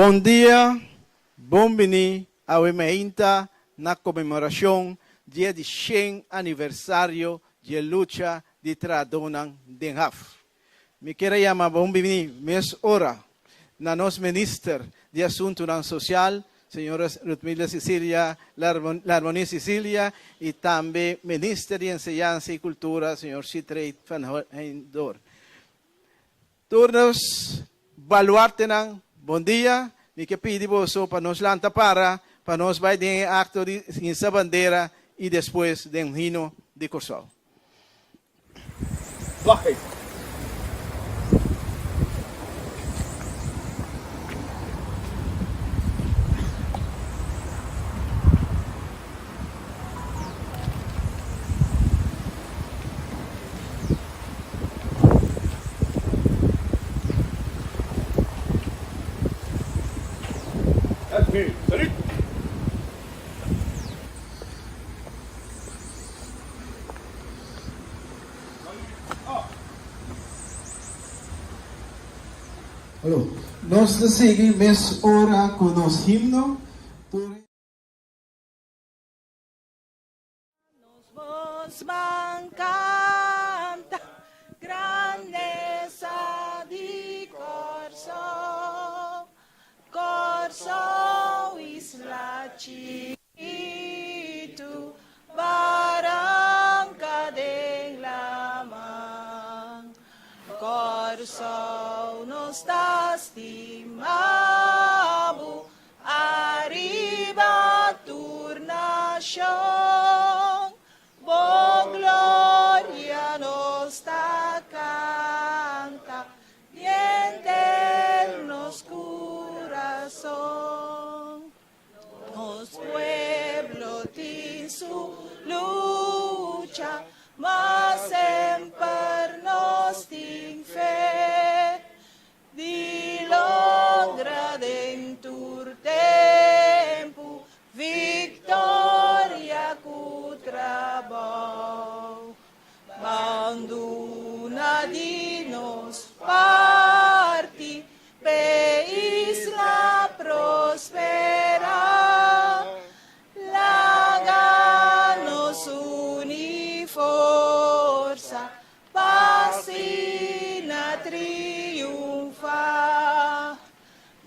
Bon dia, bon bini awe meinta na konmemorashon di e di shen aniversario di e lucha di trahadónan den haf. Mi kier a yama bon bini mes ora na nos Minister di Asuntunan Sosial, Señora Ruthmilda Cecilia Larmonie Cecilia y tambe Minister di Enseñansa y Cultura, Señor Sithree van Heydoorn. Tur nos baluartenan, bon dia. Mi ke pidi boso pa nos lanta para pa nos bai den e acto di hinsa bandera y despues den hino di Corsou. Vlaggever. En nu, salut! Hallo. Nos ta sigui mes ora ku nos himno. Tur. Nos bos ban canta grandeza di Corsou, Corsou isla chikitu, baranca den laman. Corsou nos ta stima bo, Ariba tur nashon, bo gloria nos ta kanta di henter nos kurason. Nos pueblo tin su lucha, ma semper nos tin fe. Di logra den tur tempu victoria cu trabou. Banduna di nos parti p'e isla prospera. Laga nos uni forsa Pa asina triunfá.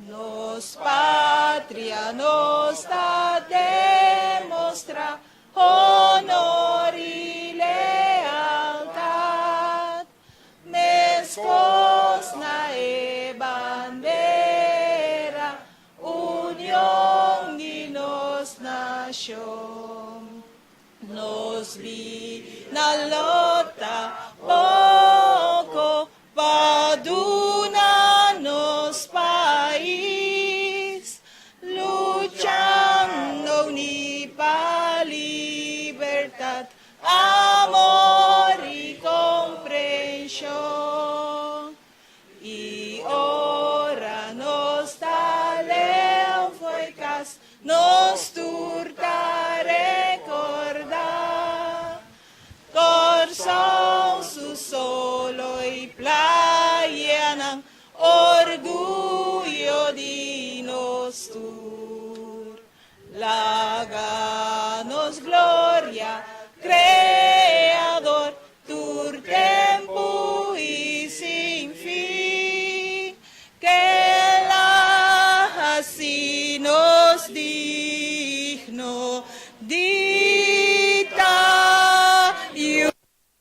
Nos patria nos ta demostrá honor i lealtat. Meskos na e bandera, union di nos nashon. Nos bida lo ta poko pa duna nos pais, luchando uni pa libertad, amor i komprenshon. I ora nos ta leu fo'i kas, nos tur ta rekordá Kòrsou su solo i playanan, orguyo di nos tur. Laga nos gloria Kreador tur tempu i sin fin, Kel a hasi nos digno di ta yu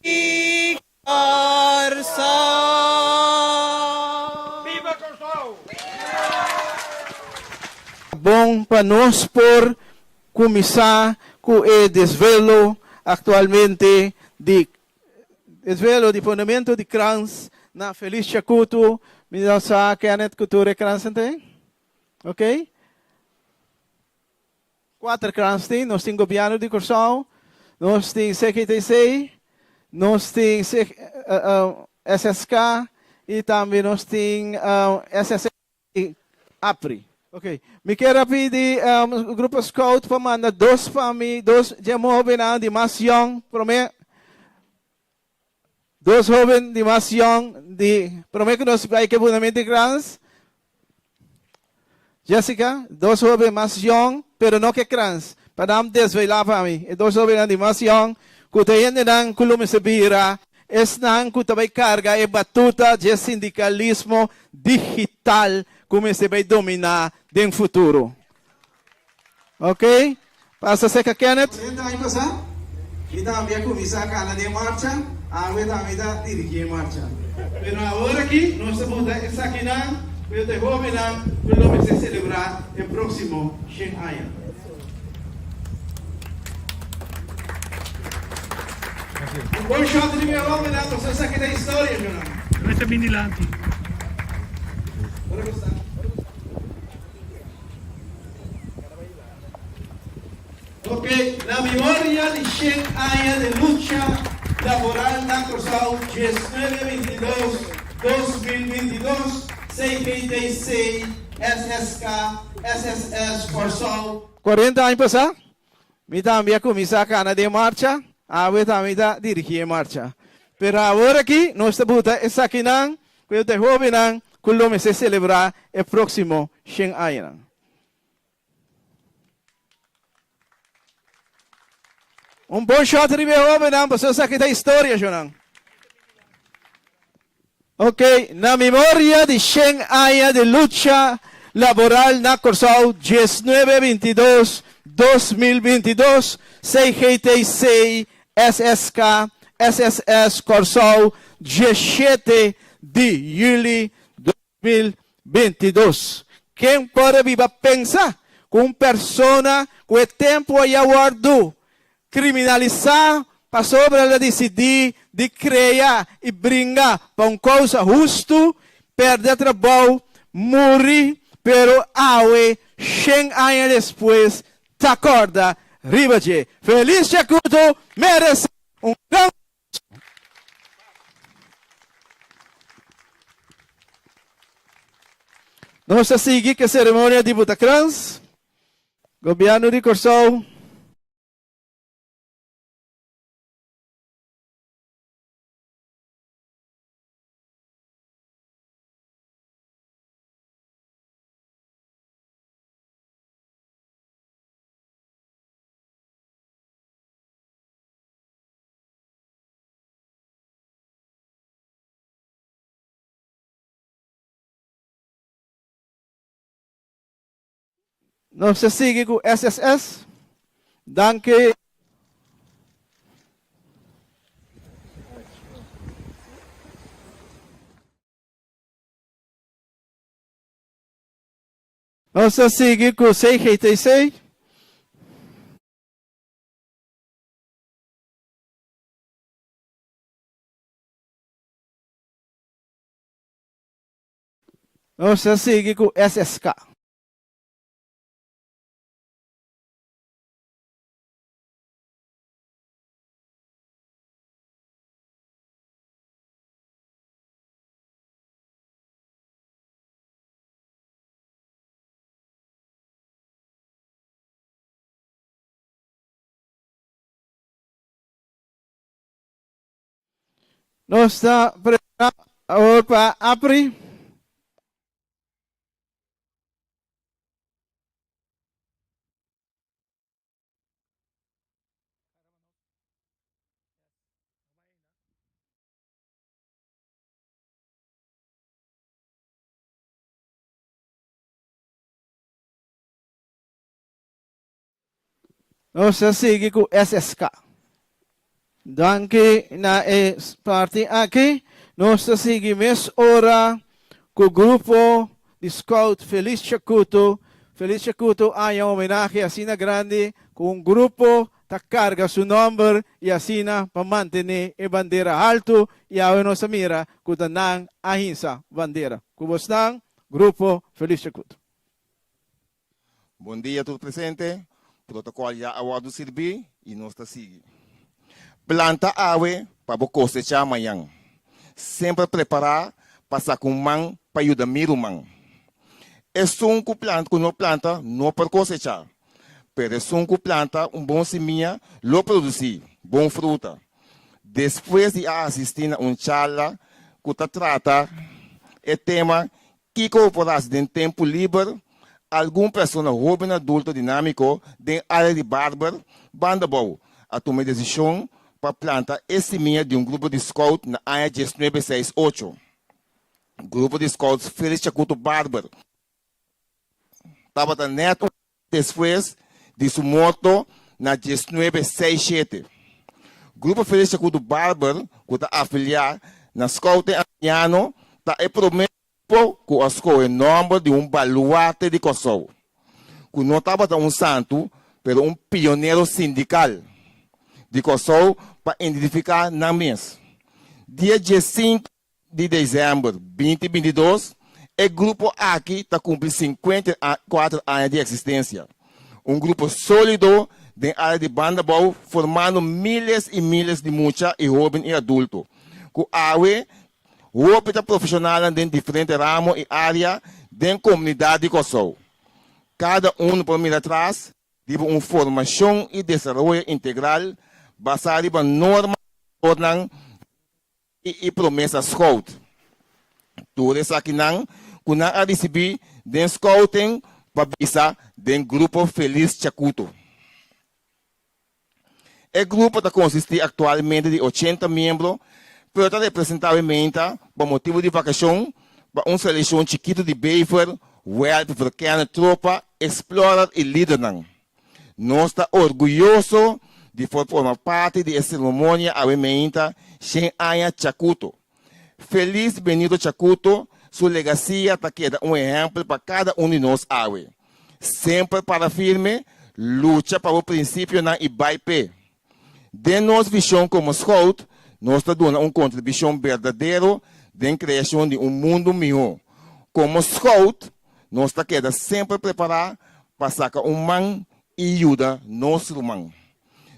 di Kòrsou. Biba Kòrsou! Bon pa nos por kuminsá ku e desvelo aktualmente di desvelo di ponementu di krans na Feliz Chakutu. Mi no sa Kenneth ku tur e kransnan ta ei? Ok. Kuater krans tin, nos tin Gobièrnu di Kòrsou, nos tin CGTC, nos tin SSK i tambe nos tin SSC i APRI. Ok, mi kier a pidi grupo scout pa manda dos fami, dos dje hóbennan di mas yòn promé, dos hóben di mas yòn di promé ku nos bai ke bunamento di krans. Jessica, dos hoben mas yong, pero no ke krans, pa nan desvelá pa mi. E dos hobennan di mas yong, ku ta hendenan ku lo mester bira esnan ku ta bai karga e batuta dje sindikalismo digital ku mester bai dominá den futuro. Ok, pasa serka Kenneth. 40 aña pasá, mi tambe a kuminsá kana den marcha, awe tambe ta dirigí e marcha. Pero awor aki nos ta buta esakinan ku e ta e hóbennan ku lo mester selebrá e próksimo shen aña. Un bon shòt riba e hóbennan pasobra esaki ta historia, shonnan. Mester bin dilanti. Ora ku sta. Ok, na memoria di shen aña di lucha laboral na Kòrsou, diesnuebe bintidos, 2022, CGTC, SSK, SSS, Kòrsou. 40 aña pasá, mi tambe a kuminsá kana den marcha, awe tambe mi ta dirigí e marcha. Pero awor aki nos ta buta esakinan ku e ta e hóbennan ku lo mester selebrá e próksimo shen añanan. Un bon shot riba e hóbennan pasobra esaki ta historia, shonnan. Ok, na memoria di shen aña di lucha laboral na Kòrsou, diesnuebe bintidos, 2022, CGTC, SSK, SSS Kòrsou, diesshete di yüli 2022. Ken por a biba pensa ku un persona ku e tempu a ya wòrdu kriminalisá pasobra el a disidí di krea i bringa pa un kousa hustu, pèrdè trabou, muri, pero awe, shen aña despues, ta kòrda riba dje. Feliz Chacuto meresé un gran Nos ta sigui ku e seremonia di Butakrans. Gobièrnu di Kòrsou. Nos ta sigui ku SSS. Danki. Nos ta sigui ku CGTC. Nos ta sigui ku SSK. Nos ta prepará awor pa APRI. Nos ta sigui ku SSK. Danki na e parti aki. Nos ta sigui mes ora ku grupo di Scout Feliz Chacuto. Feliz Chacuto haña homenahe asina grandi ku un grupo ta karga su nòmber i asina pa mantené e bandera haltu i awe nos a mira ku ta nan a hinsa bandera. Ku bosnan, Grupo Feliz Chacuto. Bon dia tur presente. Protocol ya a wordo sirbi y nos ta sigui. Planta awe pa bo cosecha mañan. Semper prepara pa saca un man pa yuda mi ruman. Esun cu planta cu no planta no por cosecha, pero esun cu planta un bon simia lo produci bon fruta. Despues di a asisti na un charla cu ta trata e tema Kiko bo por hasi den tempu liber? Algun persona hóben adulto dinámiko den área di Barber, Banda Bou, a tuma e desishon pa planta e simia di un grupo di scout na aña diesnuebe seis ocho. Grupo di Scouts Felix Chacuto Barber tabata nèt un despues di su morto na diesnuebe seis shete. Grupo Felix Chacuto Barber ku ta afiliá na Scouting Antiano ta e promé grupo ku a skohe nòmber di un baluarte di Kòrsou, ku no tabata un santu pero un pionero sindikal di Kòrsou pa identifiká nan mes. Dia diesinku di desèmber binti bintidos, e grupo aki ta kumpli sinkuenta i kuater aña di eksistensia. Un grupo sólido den área di Banda Bou formando míles i míles di mucha i hóben i adulto ku awe hopi ta profeshonalnan den diferente ramo i área den komunidat di Kòrsou. Kada unu por mira atras riba un formashon i desaroyo integral basá riba norma i valornan i promesa scout. Tur esakinan ku nan a risibí den scouting pa bisa den Grupo Feliz Chacuto. E grupo ta konsistí aktualmente di ochenta miembro, pero ta representá meinta pa motibu di vakashon pa un selekshon chikitu di bever, wèlp, verkèner, tropa, explorer i lidernan. Nos ta orguyoso di por forma parti di e seremonia awe meinta shen aña Chacuto. Feliz Benito Chacuto su legacia ta keda un ehempel pa kada un di nos awe. Semper para firme, lucha pa bo principionan y bai p'e. Den nos vision como Scout, nos ta duna un contribucion berdadero den creacion di un mundo miho. Como Scout, nos ta keda semper prepara pa saca un man y yuda nos ruman.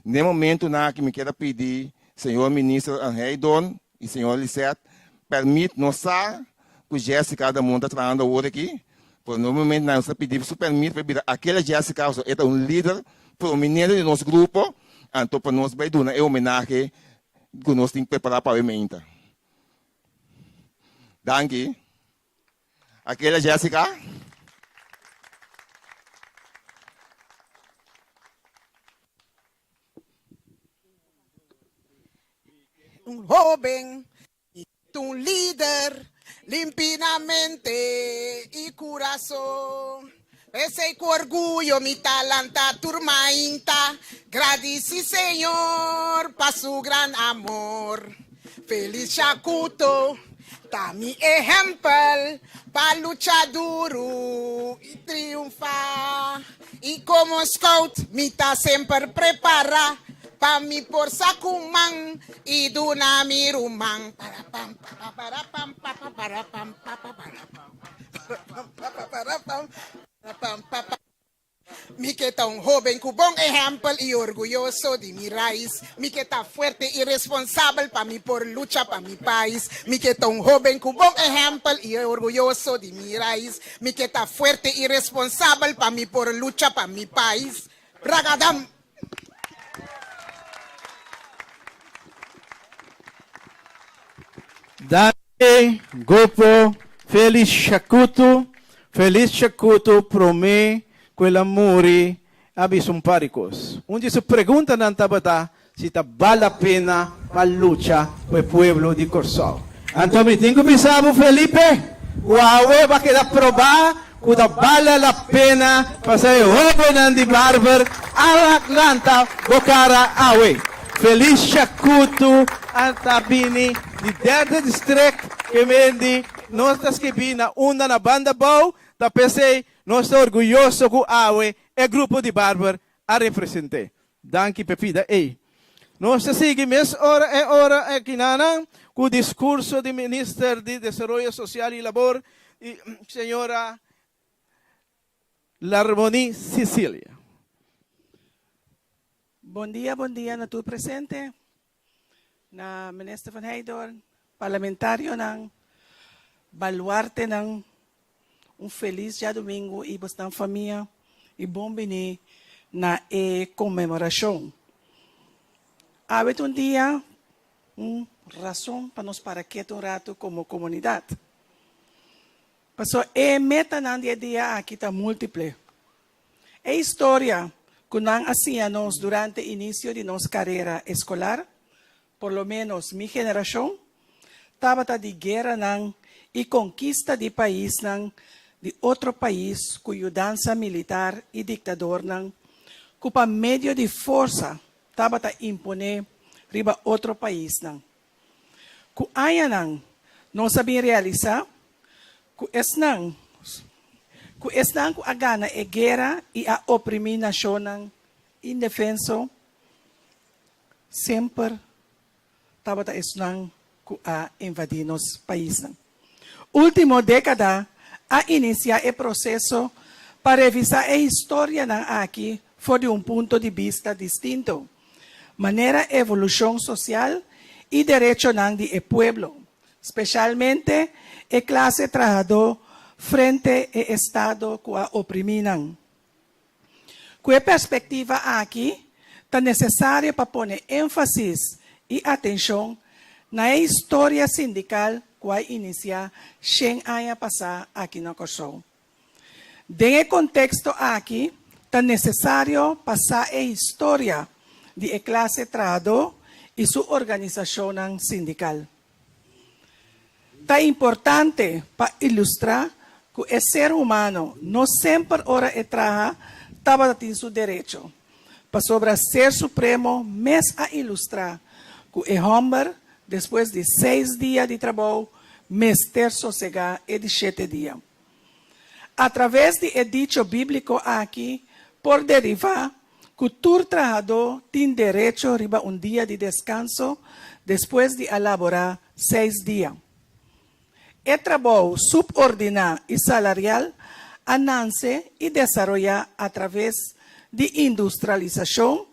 N'e momentonan aki mi kier a pidi Señor Minister Anheidon y Señor Lisette permit nos sa cu Jessica Damon ta trahando awor aki, pero n'e momentonan nos ta pidi su permit pa e bira akela Jessica pasobra e ta un lider prominente di nos grupo, anto pa nos bay duna e homenahe cu nos tin prepara pa awe meinta. Danki. Akela Jessica. Un hoben y un lider, limpi na mente y curason. P'esey cu orguyo mi ta lanta tur mainta, gradici Señor pa su gran amor. Feliz Chacuto ta mi ehempel pa lucha duru y triunfa. Y como scout mi ta semper prepara pa mi por saca un man y duna mi ruman. Para pam pa para pam pa para pam pa para pam para pam pa para pam para pam pa pa. Mi ke ta un hóben ku bon ehèmpel i orguyoso di mi rais. Mi ke ta fuerte i responsabel pa mi por lucha pa mi pais. Mi ke ta un hóben ku bon ehèmpel i orguyoso di mi rais. Mi ke ta fuerte i responsabel pa mi por lucha pa mi pais. Ragadam! Danki Grupo Felix Shakutu. Felix Shakutu promé ku el a muri a bisa un par di kos. Un di su preguntanan tabata si ta bal la pena pa lucha pa e pueblo di Kòrsou. Anto mi tin ku bisa bo Felipe ku awe bo a keda probá ku ta bale la pena pasá e hóbennan di Barber a lanta bo kara awe. Feliz Shakutu a ta bini di derde district ke mendi nos ta skibí na unda na banda bou ta p'esei nos ta orguyoso ku awe e grupo di Barber a represent'é. Danki p'e pida ei. Nos ta sigui mes ora e ora akinanan ku diskurso di Minister di Desaroyo Sosial i Labor, señora Larmonie Cecilia. Bon dia, bon dia na tur presente, na Minister van Heydoorn, parlamentarionan, baluartenan, un felis djadumingu i bosnan famia i bon bini na e konmemorashon. Awe ta un dia, un rason pa nos para ketu un ratu komo komunidat. Paso e metanan di e dia aki ta múltiple. E historia ku nan a siña nos durante inisio di nos karera eskolar, por lo ménos mi generashon, tabata di gueranan i konkista di paisnan di otro pais ku yudansa militar i diktadornan ku pa medio di forsa tabata imponé riba otro paisnan. Ku añanan nos a bin realisá ku esnan ku esnan ku a gana e guera i a oprimí nashonnan indefenso semper tabata esnan ku a invadí nos paisnan. Último dékada a inisiá e proseso pa revisá e historianan aki for di un punto di bista distinto, manera evolushon sosial i derechonan di e pueblo, speshalmente e klase trahadó frente e estado ku a oprimí nan. Ku e perspektiva aki, ta nesesario pa pone énfasis i atenshon na e historia sindikal ku a inisiá shen aña pasá aki na Kòrsou. Den e konteksto aki, ta nesesario pa sa e historia di e klase trahadó i su organisashonnan sindikal. Ta importante pa ilustrá ku e ser humano no semper ora e traha tabata tin su derecho, pasobra Ser Supremo mes a ilustrá ku e hòmber despues di seis dia di trabou mester sosegá e di shete dia. Atraves di e dicho bíbliko aki por derivá ku tur trahadó tin derecho riba un dia di deskanso despues di a laborá seis dia. E trabou subordiná i salarial a nanse i desaroyá atraves di industrialisashon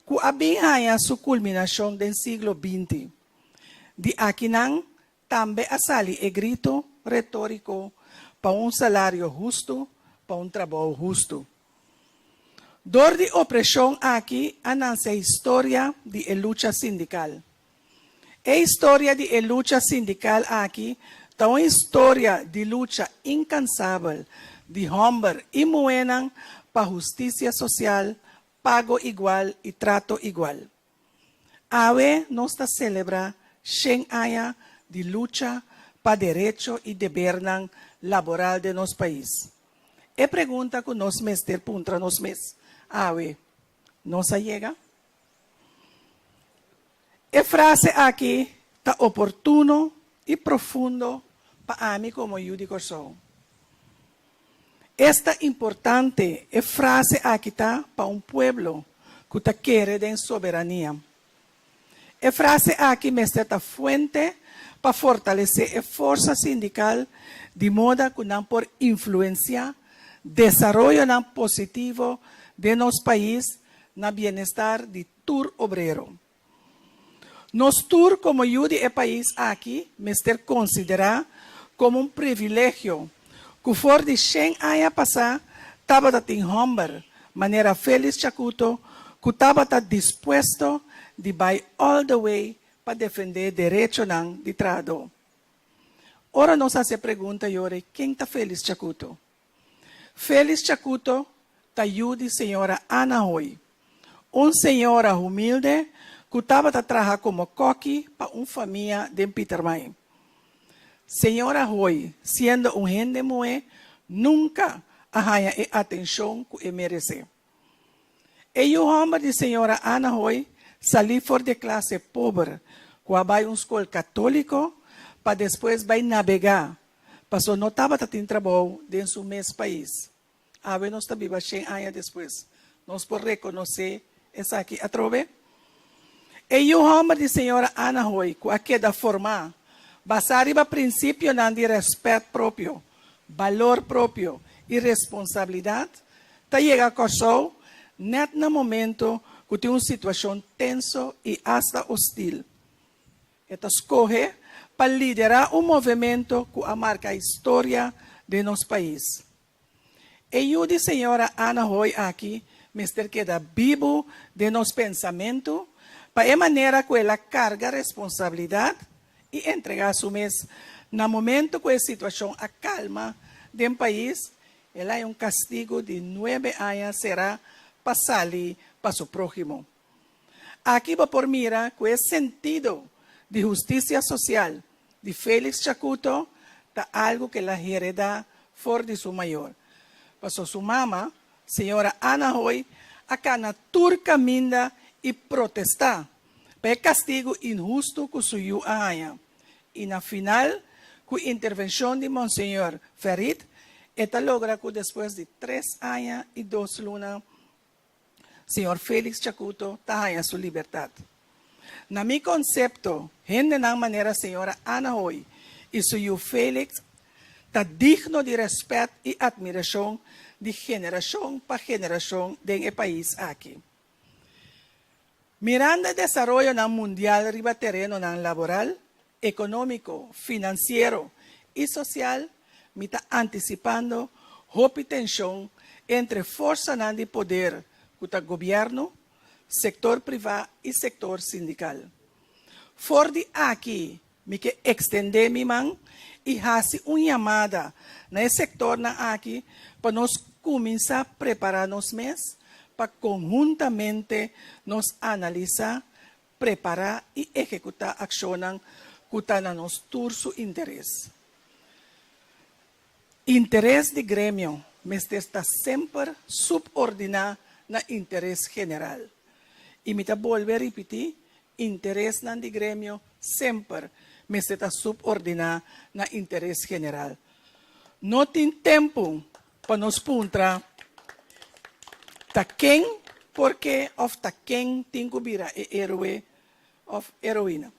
ku a bin haña su kulminashon den siglo 20. Di akinan Tambe a sali e grito retóriko pa un salario hustu pa un trabou hustu. Dor di opreshon aki a nanse historia di e lucha sindikal. E historia di e lucha sindikal aki ta un historia di lucha inkansabel di hòmber i muhénan pa hustisia sosial, pago igual i trato igual. Awe nos ta selebrá shen aña di lucha pa derecho i debernan laboral den nos pais. E pregunta ku nos mester puntra nos mes awe, Nos a yega? E frase aki ta oportuno i profundo pa ami komo yu di Kòrsou. Esta importante e frase aki ta pa un pueblo ku ta kere den soberania. E frase aki mester ta fuente pa fortalesé e forsa sindikal di moda ku nan por influensiá desaroyonan positivo den nos pais na bienestar di tur obrero. Nos tur komo yu di e pais aki mester konsiderá komo un privilegio ku for di shen aña pasá tabata tin hòmber manera Félix Chacuto ku tabata dispuesto di bai all the way pa defendé derechonan di trahadó. Ora nos hasi e pregunta yori ken ta Félix Chacuto? Félix Chacuto ta yu di señora Ana Hoy, un señora humilde ku tabata traha komo kòki pa un famia den Pietermaai. Señora Hoy, siendo un hende muhé, nunka a haña e atenshon ku e meresé. E yu hòmber di señora Ana Hoy salí for di e klase pober ku a bai un skol katóliko pa despues bai nabegá paso no tabata tin trabou den su mes pais. Awe nos ta biba shen aña despues. Nos por rekonosé esaki atrobe? E yu hòmber di señora Ana Hoy ku a keda formá basá riba prinsipionan di rèspèt propio, balor propio i responsabilidat ta yega Kòrsou nèt na momento ku tin un situashon tenso i asta hostil. E ta skohe pa liderá un movemento ku a marka historia den nos pais. E yu di señora Ana Hoy aki mester keda bibu den nos pensamentu pa e manera ku el a karga responsabilidat i entregá su mes na momento ku e situashon a kalma. den pais, el a haña un kastigu di nuebe aña será pa sali pa su próhimo. Aki bo por mira ku e sentido di hustisia sosial di Felix Chacuto ta algu ku el a heredá for di su mayor. Paso su mama, señora Ana Hoy, a kana tur kaminda i protestá pa e kastigu inhustu ku su yu a haña. I na final, ku intervenshon di Monseñor Ferrit, e ta logra ku despues di tres aña i dos luna, Señor Felix Chacuto ta haña su libertad. Na mi konsepto, hendenan manera señora Ana Hoy i su yu Felix ta digno di rèspèt i atmirashon di generashon pa generashon den e pais aki. Mirando e desaroyonan mundial riba terenonan laboral, ekonómiko, finansiero i sosial, mi ta antisipando hopi tenshon entre forsanan di poder ku ta gobièrnu, sektor privá i sektor sindikal. For di aki mi ke ekstendé mi man i hasi un yamada na e sektornan aki pa nos kuminsá prepará nos mes pa konhuntamente nos analisá prepará i ehekutá akshonnan ku ta na nos tur su interes. Interes di gremio mester ta semper subordiná na interes general. I mi ta bolbe ripití, interesnan di gremio semper mester ta subordiná na interes general. No tin tempu pa nos puntra ta ken, porke òf ta ken tin ku bira e héroe òf heroina.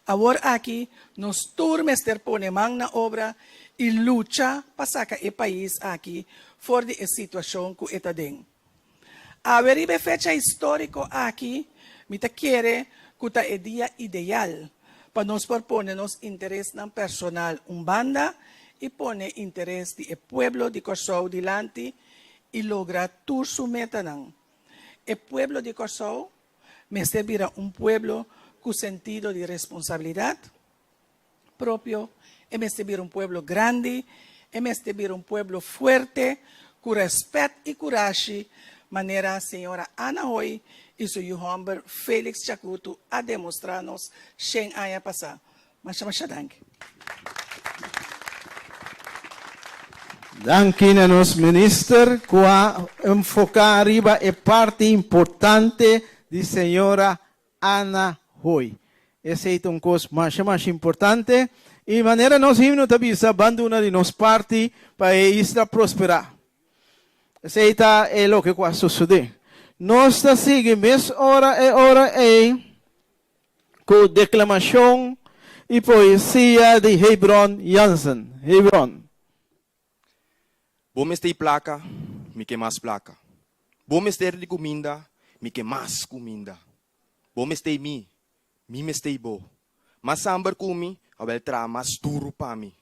Awor aki nos tur mester pone man na obra i lucha pa saka e pais aki for di e situashon ku e ta den. Awe riba e fecha históriko aki mi ta kere ku ta e dia ideal pa nos por pone nos interesnan personal un banda i pone interes di e pueblo di Kòrsou dilanti i logra tur su metanan. E pueblo di Kòrsou mester bira un pueblo ku sentido di responsabilidat propio, e mester bira un pueblo grandi, e mester bira un pueblo fuerte, ku rèspèt i kurashi, manera señora Ana Hoy i su yu hòmber Felix Chakutu a demostrá nos shen aña pasá. Masha masha danki. Danki na nos minister ku a enfoká riba e parti importante di señora Ana Hoy. Esei ta un kos masha masha importante i manera nos himno ta bisa ban duna di nos parti pa e isla prosperá. Esei ta e loke ku a sosodé. Nos ta sigui mes ora e ora ei ku deklamashon i poesia di Hebron Jansen. Hebron. Bo mester plaka, mi ke mas plaka. Bo mester di kuminda, mi ke mas kuminda. Bo mester mi, mi mester bo. Mas hamber ku mi, awel traha mas duru pa mi.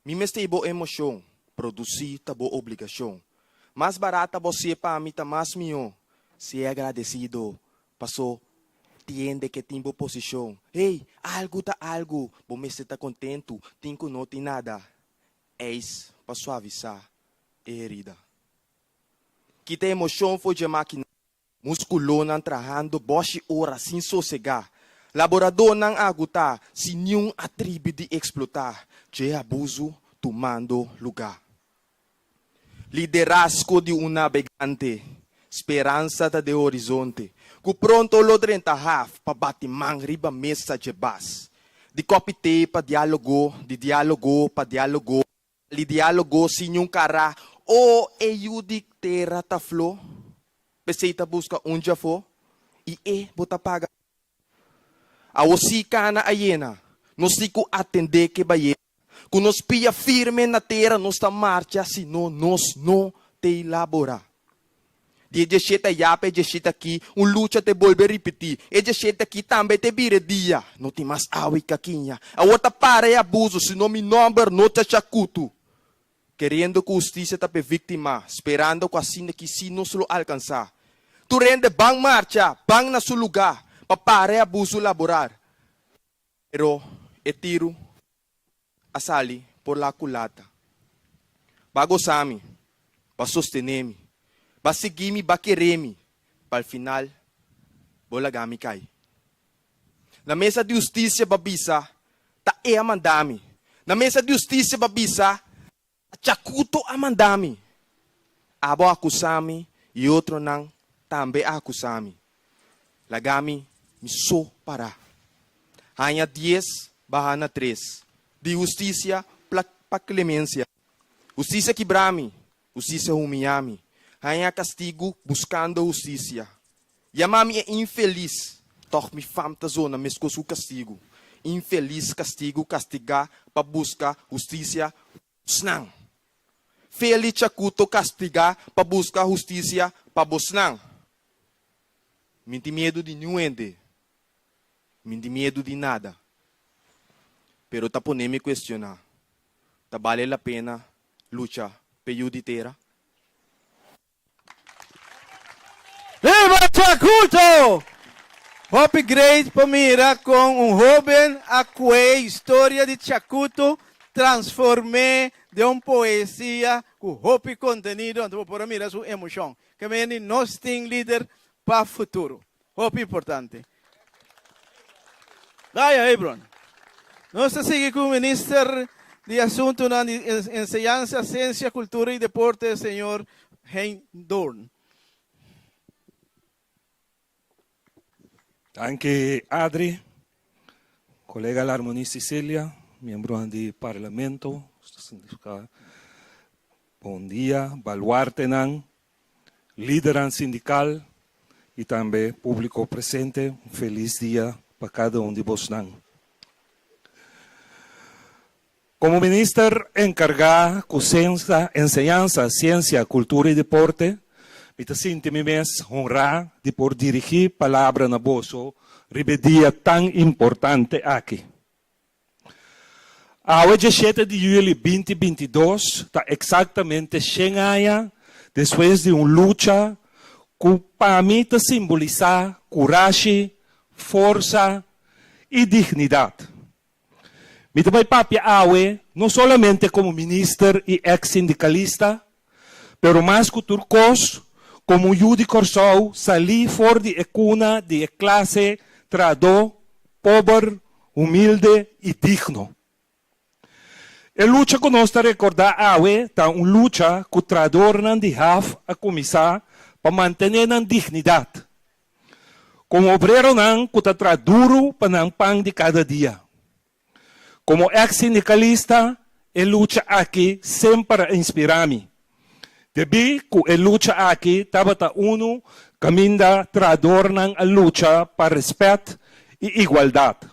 Mi mester bo emoshon, produsí ta bo obligashon. Mas barata bo sie pa mi ta mas mihó. Sea agradesido, paso tiende ke tin bo posishon. Hey, algu ta algu, bo mester ta kontentu, tin ku no tin nada. Eis pa suavisá e herida. Kita emoshon for dje mákina. Muskulonan trahando bòshi ora sin sosegá. Laboradónan agotá sin niun atribi di eksplotá dje abusu tumando lugá. Liderazgo di un nabegante, speransa ta den horizonte, ku pronto lo drenta haf pa bati man riba mesa dje bas. Di kòpi te pa diálogo, di diálogo pa diálogo, li diálogo sin niun kara, o e yu di tera ta flo, p'esei ta buska un djafó, i e bo ta paga. Awo si kana a yena, nos tin ku atendé ke bayena, ku nos pia firme na tera nos ta marcha sino nos no t'ei laborá. Di e djeshete ayá pa e djeshete akí, un lucha te bolbe ripití. E djeshete akí tambe te bira e dia. No tin mas awa i kakiña. Awor ta para e abuso, sino mi nòmber no ta Chakutu. Keriendo ku hustisia ta p'e víktima, sperando ku asina ki sí nos lo alkansá. Tur hende ban marcha, ban na su lugá, pa para e abuso laboral. Pero e tiru a sali por la kulata. B'a gosa mi, b'a sostene mi, b'a sigui mi, b'a kere mi, pa al final bo laga mi kai. Na mesa di hustisia b'a bisa, Ta e a manda mi. Na mesa di hustisia b'a bisa, Ta Chakuto a manda mi. Abo a akusa mi i otronan tambe a akusa mi. Laga mi mi so para. Haña dies baha na tres. Di hustisia pa klemensia. Hustisia kibra mi, hustisia humiya mi. Haña kastigu buskando hustisia. Yama mi e infelis, tòg mi fam ta zona meskos ku kastigu. Infelis kastigu kastigá pa buska hustisia bosnan. Feli Chakuto kastigá pa buska hustisia pa bosnan. Mi tin miedu di niun hende. Mi tin miedu di nada. Pero ta pone mi kuestioná, ta bale la pena lucha p'e yu di tera? Viva Chakuto! Hopi great pa mira kon un hoben a kue historia di Chakuto transform'é den un poesia ku hopi kontenido, anto bo por a mira su emoshon. Ke meni nos tin lider pa futuro. Hopi importante. Gaya Hebron. Nos ta sigui ku Minister di Asuntunan di Enseñansa, Siensia, Kultura i Deporte, señor Hein Doorn. Danki Adri, kolega Larmonie Cecilia, miembronan di Parlamento, bon dia, baluartenan, Lidernan sindical y tambe publico presente, un feliz dia pa cada un di bosnan. Como Minister encarga cu Enseñansa, Ciencia, Cultura y Deporte, mi ta sinti mi mes honra di por dirigi palabra na boso riba e dia tan importante aki. Awe djeshete di yüli binti 22 ta eksaktamente shen aña despues di un lucha ku pa mi ta simbolisá kurashi, forsa i dignidat. Mi ta bai papia awe no solamente komo minister i eks sindikalista, pero mas ku tur kos komo un yu di Kòrsou salí for di e kuna di e klase trahadó, pober, humilde i digno. E lucha ku nos ta rekordá awe ta un lucha ku trahadornan di haf a kuminsá pa mantené nan dignidat, komo obreronan ku ta traha duru pa nan pan di kada dia. Komo eks sindikalista, e lucha aki semper a inspirá mi. Debí ku e lucha aki tabata unu kaminda trahadornan a lucha pa rèspèt i igualdat.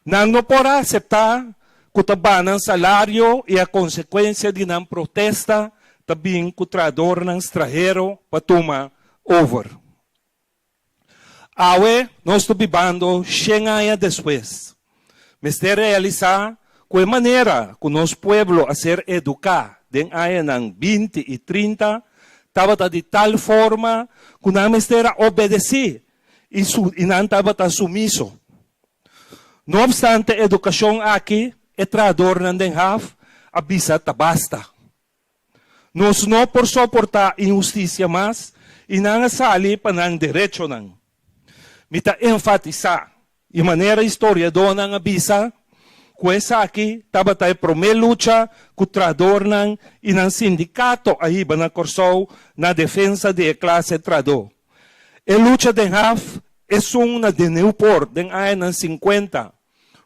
Nan no por a aseptá ku ta baha nan salario i a konsekuensia di nan protesta ta bin ku trahadornan strahero pa tuma over. Awe nos ta bibando shen aña despues. Mester realisá ku e manera ku nos pueblo a ser eduká den añanan 20 i 30 tabata di tal forma ku nan mester a obedesí i i nan tabata sumiso. No opstante edukashon aki e trahadornan den haf a bisa ta basta. Nos no por soportá inhustisia mas i nan a sali pa nan derechonan. Mi ta enfatisá, i manera historiadónan a bisa, ku esaki tabata e promé lucha ku trahadornan i nan sindikato a hiba na Kòrsou na defensa di e klase trahadó. E lucha den haf, esun na De Nieuwpoort den añanan sinkuenta,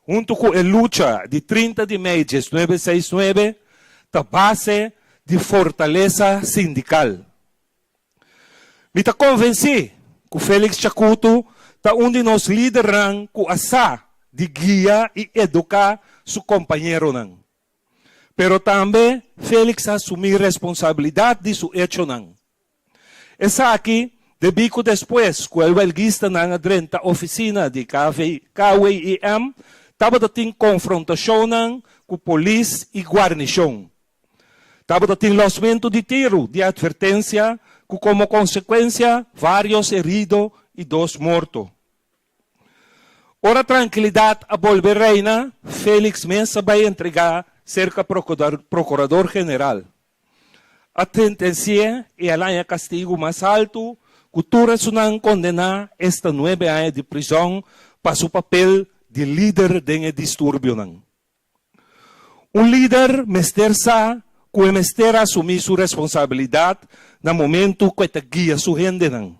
Huntu ku e lucha di 30 di mei 1969 ta base di fortalesa sindikal. Mi ta konvensí ku Felix Chakutu ta un di nos lidernan ku a sa di guia i eduká su kompañeronan. Pero tambe Felix a asumí responsabilidat di su echonan. Esaki debí ku despues ku e wèlguistanan a drenta ofisina di KWIM tabata tin konfrontashonnan ku polis i guarnishon. Tabata tin lòsmentu di tiru di atvertensia ku komo konsekuensia vários herido i dos morto. Ora trankilidat a bolbe reina, Félix mes a bai entregá. serka Prokurador General. A sentensi'é i el haña kastigu mas haltu ku tur esunnan kondená, esta nuebe aña di prizòn pa su papel di lider den e disturbionan. Un lider mester sa ku e mester asumí su responsabilidat na momentu ku e ta guia su hendenan.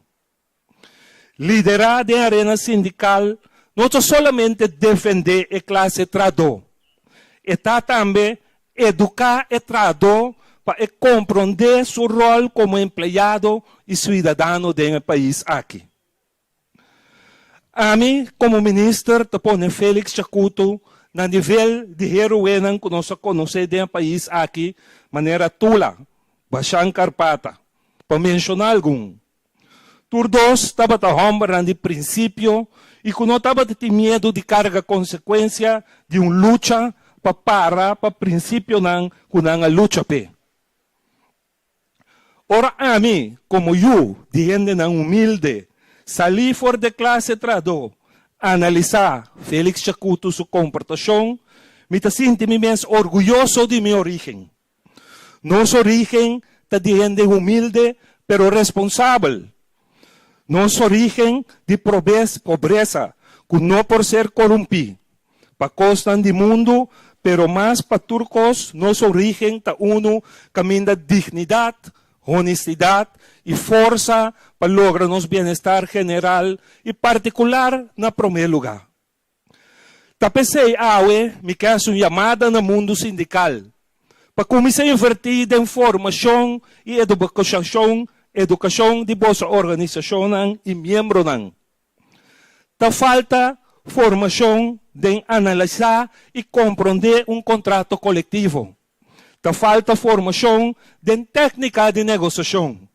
Liderá den arena sindikal no ta solamente defendé e klase trahadó, e ta tambe eduká e trahadó pa e komprondé su ròl komo empleado i suidadano den e pais aki. Ami komo minister ta pone Felix Chacuto na nivel di heroenan ku nos a konosé den e pais aki manera Tula, Bashan Karpata, pa menshoná algun. Tur dos tabata hòmbernan di prinsipio i ku no tabata tin miedu di karga konsekuensia di un lucha pa para pa prinsipionan ku nan a lucha p'e. Ora ami, komo yu di hendenan humilde, salí for di e klase trahadó, analisá Felix Chacuto su komportashon, mi ta sinti mi mes orguyoso di mi orígen. Nos orígen ta di hende humilde pero responsabel. Nos orígen di pobresa ku no por ser korumpí pa kosnan di mundu, pero mas pa tur kos nos orígen ta unu kaminda dignidat, honestidat i forsa pa logra nos bienestar general i partikular na promé lugá. Ta p'esei awe mi ke hasi un yamada na mundu sindikal pa kuminsá invertí den formashon i edukashon di boso organisashonnan i miembronan. Ta falta formashon den analisá i komprondé un kontrato kolektivo. Ta falta formashon den téknika di negosiashon.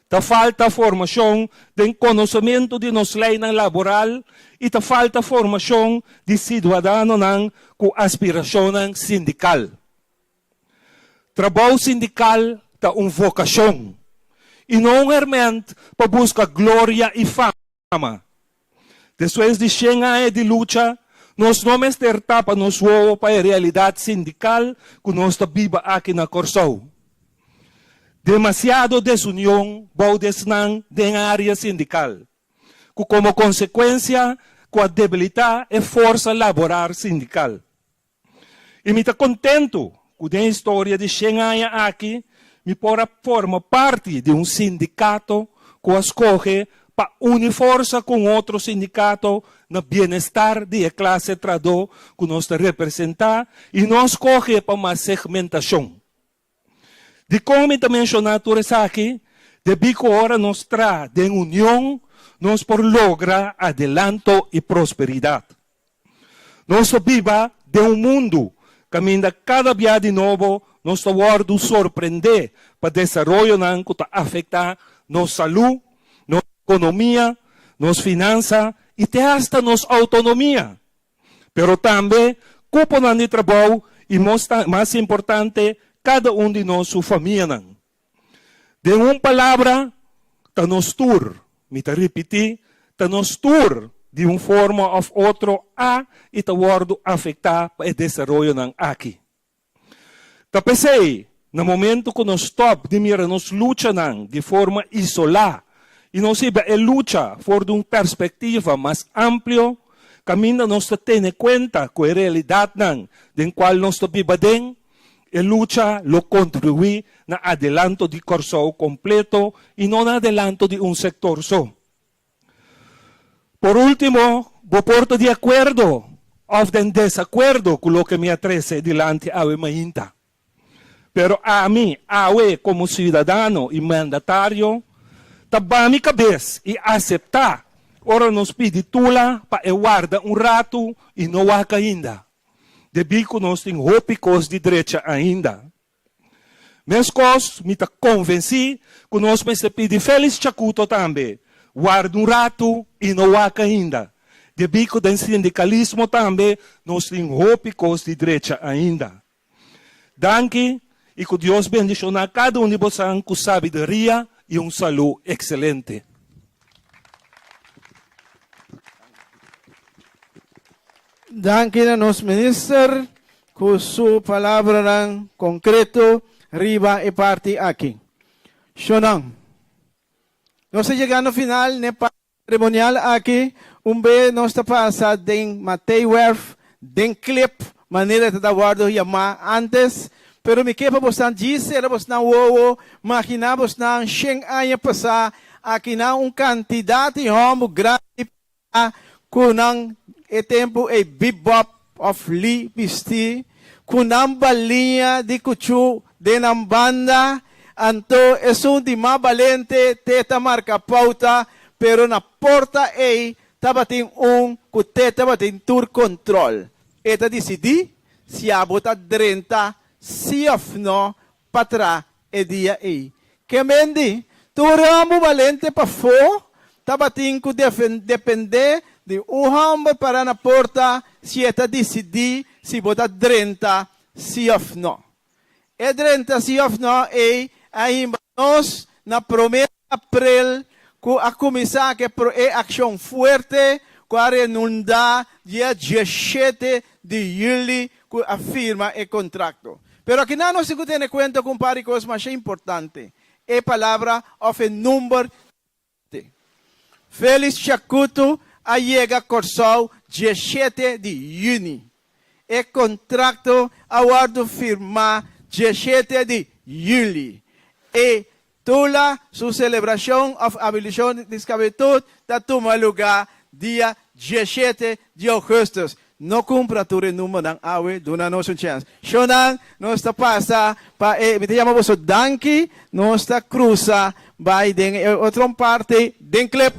Ta falta formashon den konosementu di nos leinan laboral i ta falta formashon di siudadanonan ku aspirashonnan sindikal. Trabou sindikal ta un vokashon i no un herment pa buska gloria i fama. Despues di shen aña di lucha, nos no mester tapa nos wowo pa e realidat sindikal ku nos ta biba aki na Kòrsou. Demasiado desunion bou di esnan den área sindikal, ku komo konsekuensia ku a debilitá e forsa laboral sindikal. I mi ta kontentu ku den historia di shen aña aki mi por a forma parti di un sindikato ku a skohe pa uni forsa ku un otro sindikato na bienestar di e klase trahadó ku nos ta representá i no a skohe pa mas segmentashon. Dikon mi ta menshoná tur esaki? Debí ku ora nos traha den union, nos por logra adelanto i prosperidat. Nos ta biba den un mundu kaminda kada bia di nobo nos ta wòrdu sorprendé pa desaroyonan ku ta afektá nos salú, nos ekonomia, nos finansa i te asta nos outonomia. Pero tambe kuponan di trabou i mas importante kada un di nos su famianan. Den un palabra, ta nos tur, mi ta ripití, ta nos tur di un forma òf otro a i ta wòrdu afektá pa e desaroyonan aki. Ta p'esei, na momento ku nos stòp di mira nos luchanan di forma isolá i nos hiba e lucha for di un perspektiva mas amplio, kaminda nos ta tene kuenta ku e realidatnan den kual nos ta biba den, e lucha lo kontribuí na adelanto di Kòrsou kompleto i no na adelanto di un sektor so. Por último, bo por ta di akuerdo òf den desakuerdo ku loke mi a trese dilanti awe mainta. Pero ami, awe komo siudadano i mandatario, ta ba mi kabes i aseptá ora nos pidi Tula pa e warda un ratu i no wak ainda, debí ku nos tin hopi kos di drecha ainda. Meskos mi ta konvensí ku nos mester pidi Félix Chacuto tambe warda un ratu i no wak ainda, debí ku den sindikalismo tambe nos tin hopi kos di drecha ainda. Danki i ku Dios bendishoná kada un di bosan ku sabiduria i un salú ekselente. Danki na nos minister. ku su palabranan konkreto riba e parti aki. Shonnan, nos ta yega na final n'e parti seremonial aki, un be nos ta pasa den Mateiwerf, den klip, manera e ta ta wòrdu yamá ántes, pero mi ke pa bosnan djis sera bosnan wowo, maginá bosnan shen aña pasá, akinan un kantidat di hòmber grandi A ku nan e tempu ei bibòp òf li bistí, ku nan baliña di kuchú den nan banda, anto esun di mas balente te ta marka pouta, pero na porta ei tabatin un ku te tabatin tur kontrol. E ta disidí si abo ta drenta sí òf nò pa tra e dia ei. Ke men di, tur hòmber balente pafó tabatin ku dependé di un hòmber pará na porta si e ta disidí si bo ta drenta sí òf nò. E drenta sí òf nò ei a himba nos na promé di aprel ku a kuminsá ku e akshon fuerte ku a renundá dia 17 di yüli ku a firma e kontrakto. Pero akinan nos tin ku tene kuenta ku un par di kos masha importante, e palabra òf e number di. Felix Chakuto a yega Kòrsou 17 di yüni. E kontrakto a wòrdu firmá 17 di yüli. E Tula su selebrashon òf abolishon di sklabitut ta tuma lugá dia 17 di ougùstùs. No kumpra tur e numbernan awe, duna nos un chèns. Shownan, nos ta pasa pa e, mi ta yama boso danki, nos ta krusa bai den e otro parti den klip.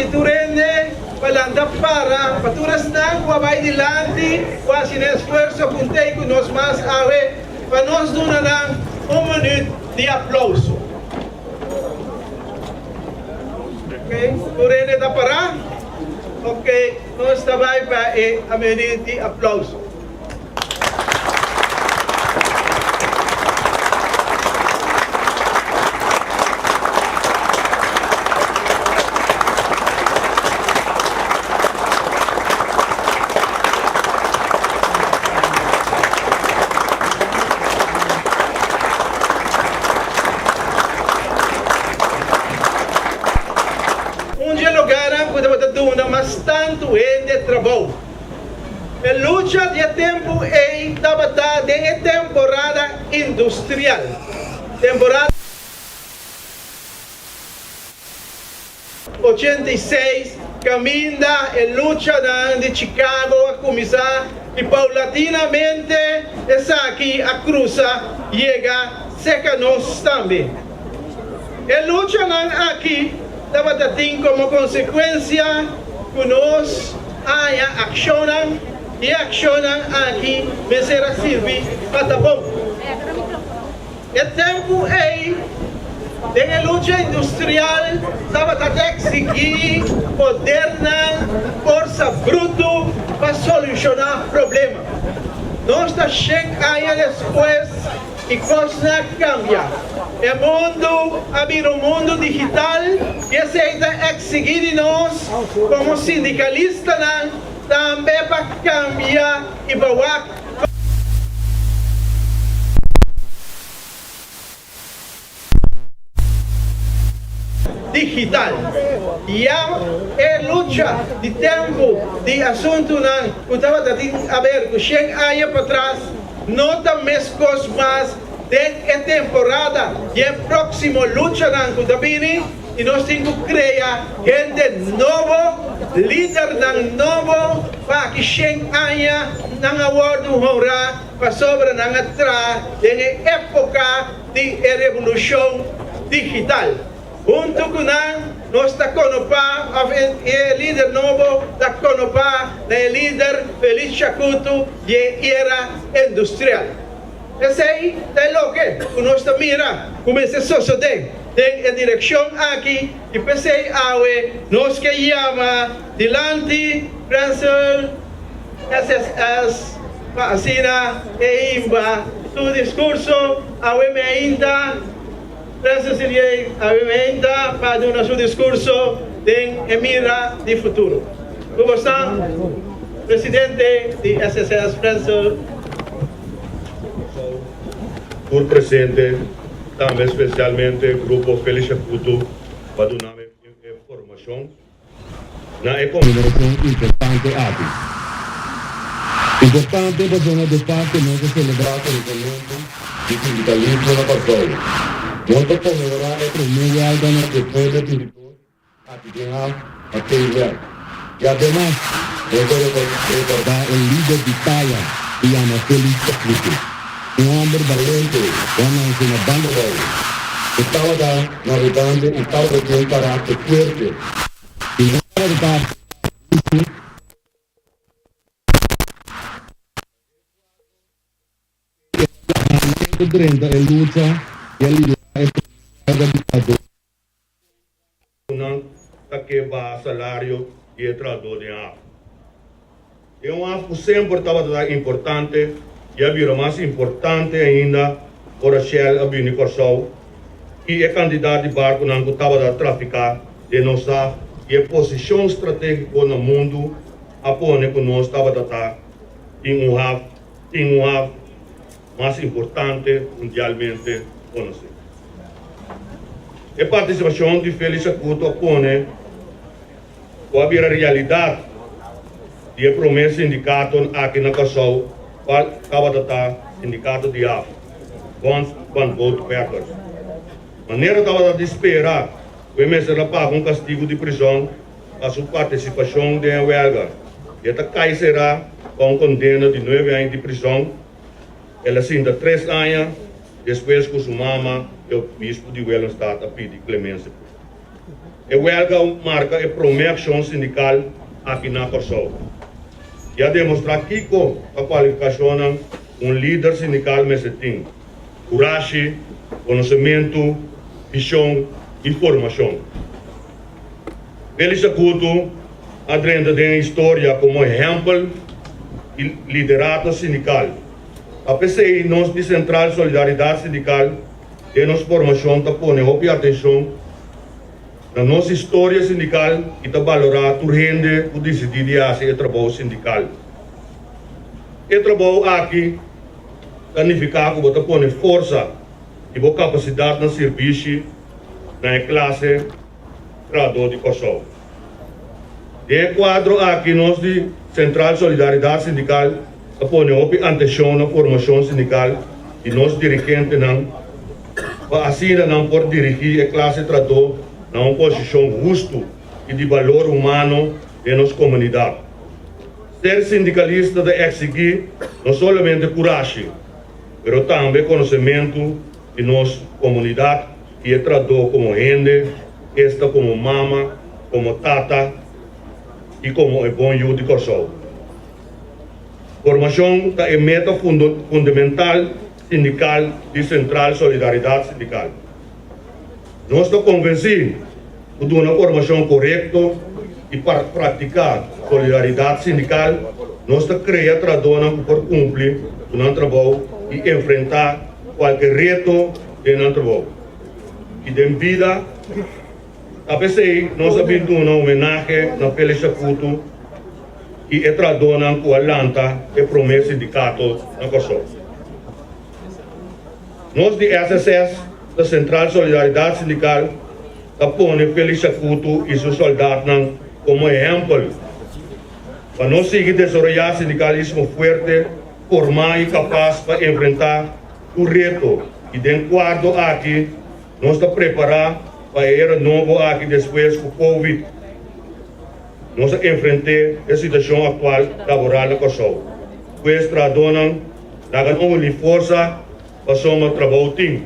pidi tur hende pa lanta para pa tur esnan ku a bai dilanti ku a hasi nan esfuerso kunt'ei ku nos mas awe pa nos duna nan un minüt di aplouso. Ok, tur hende ta pará? Ok, nos ta bai pa e minüt di aplouso. Un dje lugarnan ku tabata duna mas tantu hende trabou. E lucha di e tempu ei tabata den e temporada industrial, temporada 86, kaminda e luchanan di Chicago a kuminsá i paulatinamente esaki a krusa yega serka nos tambe. E luchanan aki tabata tin komo konsekuensia ku nos haña akshonnan i e akshonnan aki mester a sirbi pa ta bon. E tempu ei den e lucha industrial tabata ta eksigí podernan forsa brutu pa solushoná problema. Nos ta shen aña despues I kosnan a kambia. E mundu a bira un mundu digital i esei ta eksigí di nos komo sindikalistanan tambe pa kambia i pa wak Digital. Ya e lucha di tempu di asuntunan ku tabata tin aber ku shen aña patras no ta meskos mas den e temporada di e próksimo luchanan ku ta bini i nos tin ku krea hende nobo, lidernan nobo pa aki shen aña nan a wòrdu honrá pasobra nan a traha den e époka di e revolushon digital. Huntu ku nan nos ta konopá òf e lider nobo ta konopá na e lider Felix Shakutu di e era industrial. Esei ta e loke ku nos ta mira ku mester sosodé den e direkshon aki i p'esei awe nos ke yama dilanti Frensel SSS pa asina e himba su diskurso awe meinta. Francis Siliey awe meinta pa duna su diskurso den e mira di futuro. Ku bo sa, Presidente di SSS Francis. Tur presente, tambe spesialmente Grupo Felix Shakutu pa duna mi e formashon. Na e konmemorashon importante aki. Importante pasobra de facto nos ta selebrá konosamentu di sindikalismo na Kòrsou. Nos ta konmemorá e promé wèlga na despues di 22 aki den haf pa Zeeweg. I ademas nos ta rekordá e lider di taya ku yama Felix Chaputu, un hòmber balente ku a nanse na Bandabou. E tabata nabegante i tabata tin un karakter fuerte. I no tabata ta bisti. E drenta e lucha i a liderá e promé wèlga di trahadó. Nan ta ke baha salario di e trahadó den haf. Den un haf ku semper tabata ta importante i a bira mas importante ainda ora Shell a bini Kòrsou i e kantidat di barkunan ku tabata trafiká den nos haf i e posishon stratégiko na mundu a pone ku nos tabata ta tin un haf tin un haf mas importante mundialmente konosí. E partisipashon di Felix Acuto a pone ku a bira realidat di e promé sindikato aki na Kòrsou kual tabata ta Sindikato di Haf, Bond van Bootwerkers. Manera tabata di spera ku e mester a paga un kastigu di prizòn pa su partisipashon den e wèlga i e ta kai será pa un kondena di nuebe aña di prizòn. El a sinta tres aña despues ku su mama e obispu di Willemstad a pidi klemensia p'e. E wèlga a marka e promé akshon sindikal aki na Kòrsou i a demostrá kiko ta kualifikashonnan un lider sindikal mester tin, kurashi, konosementu, vishon i formashon. Félix Sakutu a drenta den historia komo ehèmpel di liderato sindikal. Ta p'esei nos di Sentral Solidaridat Sindikal den nos formashon ta pone hopi atenshon na nos historia sindikal i ta balorá tur hende ku disidí di hasi e trabou sindikal. E trabou aki ta nifiká ku bo ta pone forsa i bo kapasidat na sirbishi na e klase trahadó di Kòrsou. Den e kuadro aki nos di Sentral Solidaridat Sindikal ta pone hopi antenshon na formashon sindikal di nos dirigentenan pa asina nan por dirigí e klase trahadó na un posishon hustu i di balor humano den nos komunidat. Ser sindikalista ta eksigí no solamente kurashi, pero tambe konosementu di nos komunidat i e trahadó komo hende, esta komo mama, komo tata i komo e bon yu di Kòrsou. Formashon ta e meta fundamental sindikal di Sentral Solidaridat Sindikal. Nos ta konvensí ku duna formashon korekto i praktiká solidaridat sindikal, nos ta krea trahadónan ku por kumpli ku nan trabou i enfrentá kualke reto den nan trabou i den bida. Ta p'esei nos a bin duna homenahe na Felix Shakutu i e trahadónan ku a lanta e promé sindikato na Kòrsou. Nos di SSS, ta Sentral Solidaridat Sindikal, ta pone Felix Shakutu i su sòldatnan komo ehèmpel pa nos sigui desaroyá sindikalismo fuerte, formá i kapas pa enfrentá tur reto i den kuadro aki nos ta prepará pa e era nobo aki despues ku Covid. Nos a enfrent'é e situashon aktual laboral na Kòrsou. Pues trahadónan laga no uni forsa pasobra trabou tin.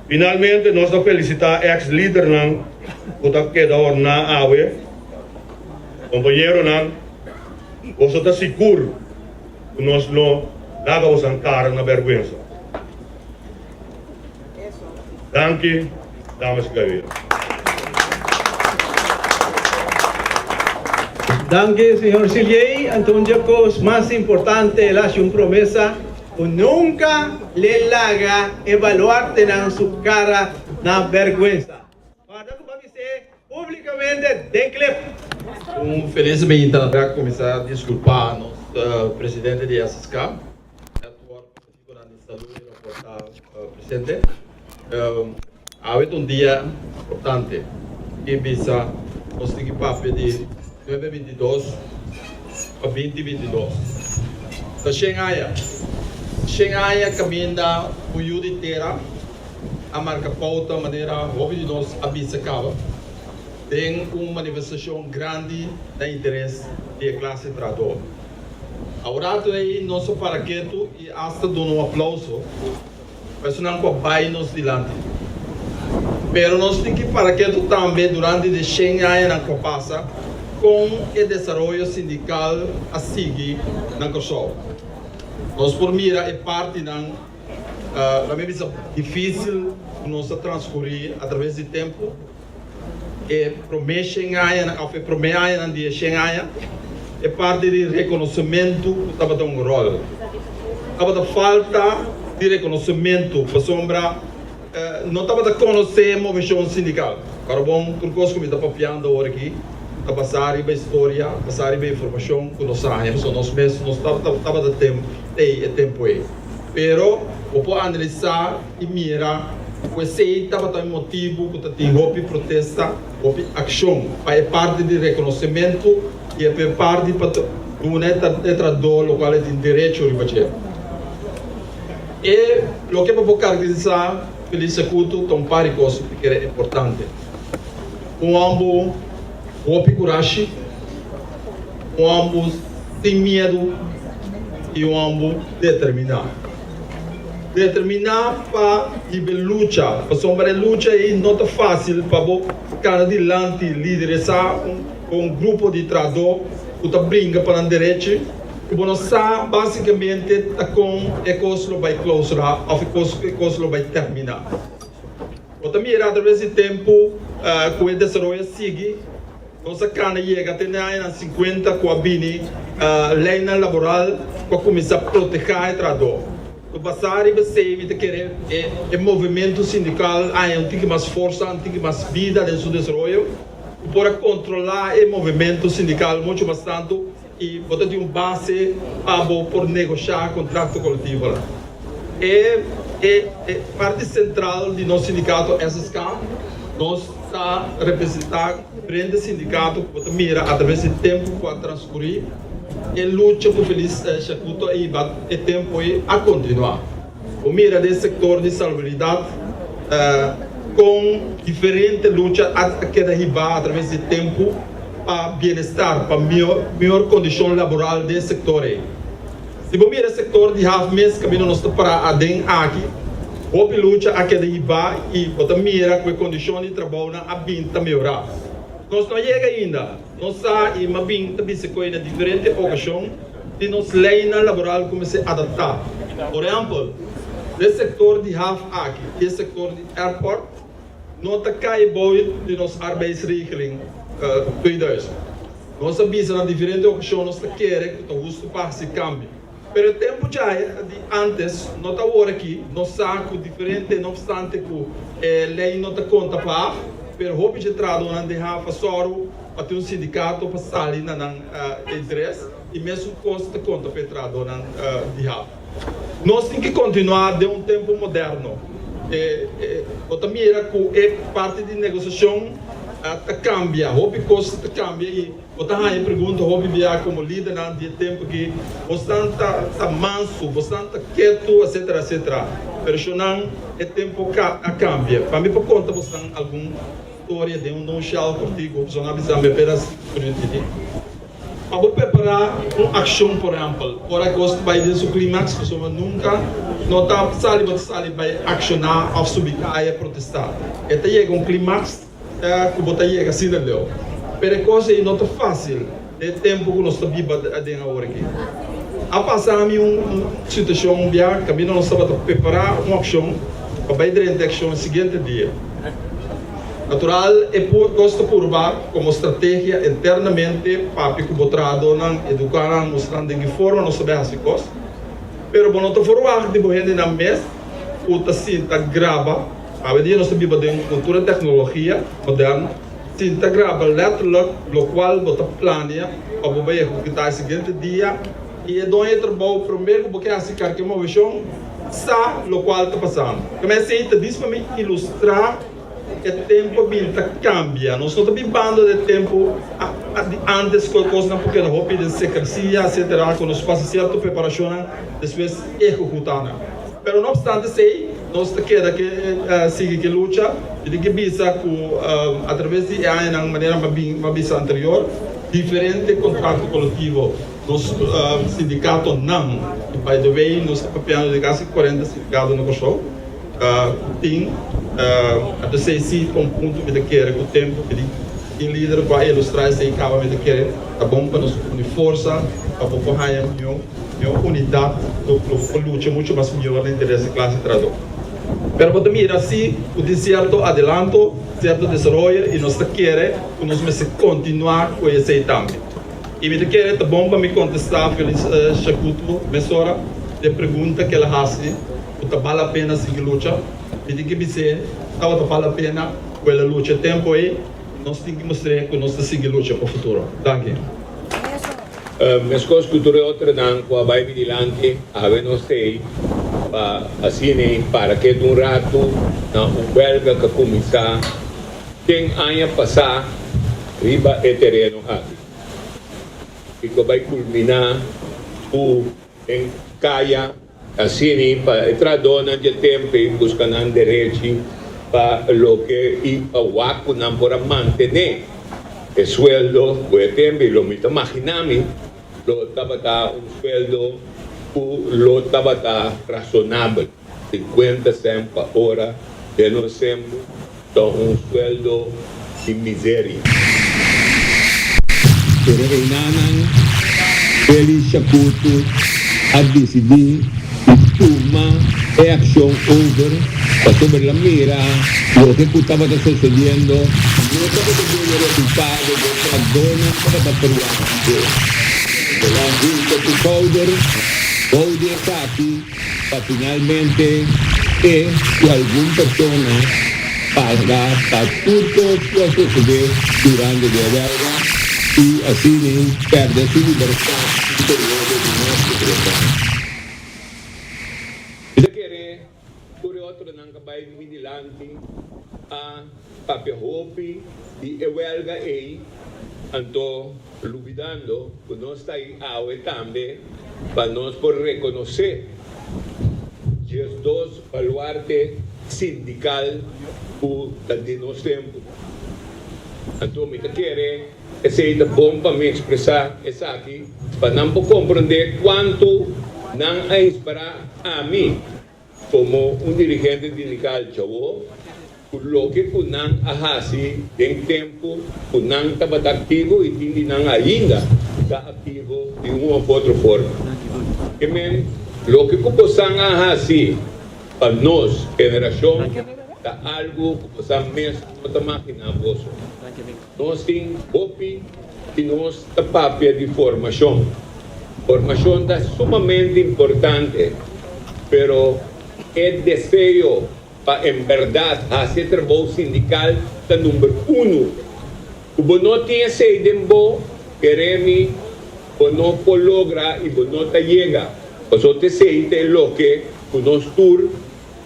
Finalmente nos ta felisitá eks lidernan ku ta keda horná awe. Kompañeronan, boso ta sigur ku nos lo laga bosan kara na bèrgwensa. Danki, damas y caballeros. Danki, señor Siliey. Anto un dje cos mas importante, el haci un promesa cu nunca le laga e baluartenan su cara na berguensa. Guarda cu bo a bis'é publicamente den clip. Un felis meinta. Ta cuminsa disculpa nos presidente di SSK, Edward Políticonan di salú i raportá presente. Awe ta un dia importante. Ki bisa nos tin ki papia di nuebe 22 pa 20 22. Ta shen aña. Shen aña kaminda un yu di tera a marka pouta manera hopi di nos a bisa kaba den un manifestashon grandi na interes di e klase trahadó. Aworato ei nos a para ketu i asta duna un aplauso pa esunnan ku a bai nos dilanti. Pero nos tin ki para ketu tambe durante di shen añanan ku a pasa kon e desaroyo sindikal a sigui na Kòrsou. Nos por mira e partinan, laat mi bisa, difísil ku nos a transkurí atraves di tempu. E promé shen añanan òf e promé añanan di e shen aña, e parti di rekonosementu ku tabata un ròl. Tabata falta di rekonosementu pasobra no tabata konosé moveshon sindikal. Ora bon, tur kos ku mi ta papiando awor aki ta basá riba historia, basá riba informashon ku nos a haña pasobra nos mes no tabata ei e tempu ei. Pero bo por analisá i mira ku esei tabata e motibu ku ta tin hopi protesta, hopi akshon pa e parti di rekonosementu i e parti pa duna e trahadó lokual e tin derecho riba dje. E loke pa por karakterisá Feliz Sakutu ta un par di kos ku kere importante. Un hòmber hopi kurashi, un hòmber sin miedu i un hòmber determiná. Determiná pa hiba e lucha, pasobra e lucha ei no ta fásil pa bo kana dilanti lideresá un grupo di trahadó ku ta bringa pa nan derechi ku bo no sa básikamente ta kon e kos lo bai klousurá òf e kos lo bai terminá. Bo ta mira atraves di tempu ku e desaroyo a sigui, nos a kana yega te na e añanan sinkuenta ku a bini leinan laboral ku a kuminsá protehá e trahadó. Lo basá riba esei mi ta kere e movementu sindikal haña un tiki mas forsa, un tiki mas bida den su desaroyo, ku por a kontrolá e movementu sindikal muchu mas tantu i bo ta tin un base pa bo por negoshá kontrakto kolektivonan. E e e parti sentral di nos sindikato SSK, nos ta representá diferente sindikato ku bo ta mira atraves di tempu ku a transkurí e lucha ku Feliz Shakuto a hiba e tempu ei a kontinuá. Bo mira den sektor di salubridat kon diferente lucha a keda hibá atraves di tempu pa bienestar, pa mihor kondishon laboral den sektor ei. Si bo mira sektor di haf mes kaminda nos ta pará aden aki, hopi lucha a keda hibá i bo ta mira ku e kondishon di trabounan a bin ta mehorá. Nos no a yega ainda. Nos sa i m'a bin ta bisa ku ei na diferente okashon di nos leinan laboral ku mester adaptá. Por ehèmpel, den sektor di haf aki i e sektor di airport no ta kai bou di nos Arbeidsregeling 2000. Nos a bisa na diferente okashon nos ta kere ku ta hustu pa hasi kambio. Pero e tempu djai di antes no ta awor aki. Nos sa ku diferente, no opstante ku e lei no ta konta pa haf, pero hopi dje trahadonan den haf a sòru pa tin un sindikato pa sali na nan interes i mesun kos ta konta pa e trahadonan di haf. Nos tin ki kontinuá den un tempu moderno. Bo ta mira ku e parti di negosiashon ta kambia, hopi kos ta kambia i bo ta haña pregunta hopi bia komo lidernan di e tempu aki, bosnan ta mansu, bosnan ta ketu, etsetera, etsetera. Pero shonnan e tempu a kambia. Pa mi por konta bosnan algun storia den un nunshal kòrtiku, pasobra nan a bisa mi apenas minuut di. Pa bo prepará un akshon, por ehèmpel, ora kos ta bai den su klimaks, pasobra nunka no ta sali bo ta sali bai akshoná òf subi kaya protestá. E ta yega un klimaks ku bo ta yega asina leu. Pero e kos ei no ta fásil den e tempu ku nos ta biba aden awor aki. A pasa ami un situashon un bia kaminda nos tabata prepará un akshon pa bai drenta e akshon e siguiente dia. Natural e por kos ta purba komo strategia internamente papia ku bo trahadónan, eduká nan, mustra nan den ki forma nos ta bai hasi kos. Pero bo no ta forwagt di bo hendenan mes ku ta sinta graba, awendia nos ta biba den kultura teknologia moderno, sinta graba letterlijk lokual bo ta plania pa bo bai ehekutá e siguiente dia i e doño e trabou promé ku bo ke hasi karke moveshon sa lokual ta pasando. Kemey esei ta dis pa mi ilustrá. E tempu a bin ta cambia. Nos no ta bibando den tempu di antes cu e cosnan por keda hopi den secrecia, etcetera, cu nos pasa cierto preparacionnan despues ehecuta nan. Pero no obstante esey, nos ta keda ke sigui ke lucha. Mi tin ke bisa cu a traves di e añanan, manera mi a bisa anterior, diferente contrato colectivo nos sindicatonan, y by the way nos ta papiando di casi cuarenta sindicato na Corsou, Tin a ta esei si ta un punto mi ta kere ku tempu mi tin lider ku a ilustrá esei kaba mi ta kere ta bon pa nos uni forsa pa bo por haña mihó mihó unidat lo bo por lucha muchu mas mihó na interes di klase trahadó. Pero bo ta mira si ku tin sierto adelanto, sierto desaroyo i nos ta kere ku nos mester kontinuá ku esei tambe. I mi ta kere ta bon pa mi kontestá Feliz Shakutu mesora di e pregunta ku el a hasi. Ku ta bal a pena sigui lucha? Mi tin ki bis'é tabata bal a pena ku el a lucha e tempu ei. Nos tin ki mustr'é ku nos ta sigui lucha pa futuro. Danki. Meskos ku tur e otronan ku a bai mi dilanti, awe nos ta ei pa asina ei para keda un ratu na un wèlga ku a kuminsá ten aña pasá riba e tereno aki i ku a bai kulminá ku Den kaya asini pa e trahadónan dje tempu ei buska nan derechi pa loke i pa wak ku nan por a mantené e sueldo ku e tempu ei lo mi ta maginá mi lo tabata un sueldo ku lo tabata rasonabel. 50 sèn pa ora den nos tempu ta un sueldo di miseria. Pero einanan Feli Shakutu a disidí di tuma e akshon over pasobra el a mira loke ku tabata sosediendo no tabata duna resultado den trabounan tabata ferwagt di dje. El a hunta su kouder bou di esaki pa finalmente e ku algun persona paga pa tur kos ku a sosodé durante di e wèlga i asina pèrdè su libertat un periodo di mas ku tres aña. Mi ta kere tur e otronan ku a bai mi dilanti a papia hopi di e wèlga ei, anto lubidando ku nos ta ei awe tambe pa nos por rekonosé 12 baluarte sindikal ku ta di nos tempu. Anto mi ta kere esei ta bon pa mi ekspresá esaki pa nan por komprondé kuantu nan a inspirá ami. Komo un dirigente sindikal djawo, ku loke ku nan a hasi den tempu ku nan tabata aktivo i tin di nan ainda ta aktivo di un òf otro forma. Ke men, loke ku bosan a hasi pa nos generashon ta algu ku bosan mes no ta maginá boso. Nos tin hopi di nos ta papia di formashon. Formashon ta sumamente importante, pero e deseo pa en bèrdat hasi e trabou sindikal ta number unu. Ku bo no tin esei den bo, kere mi, bo no por logra i bo no ta yega. Pasobra esei ta e loke ku nos tur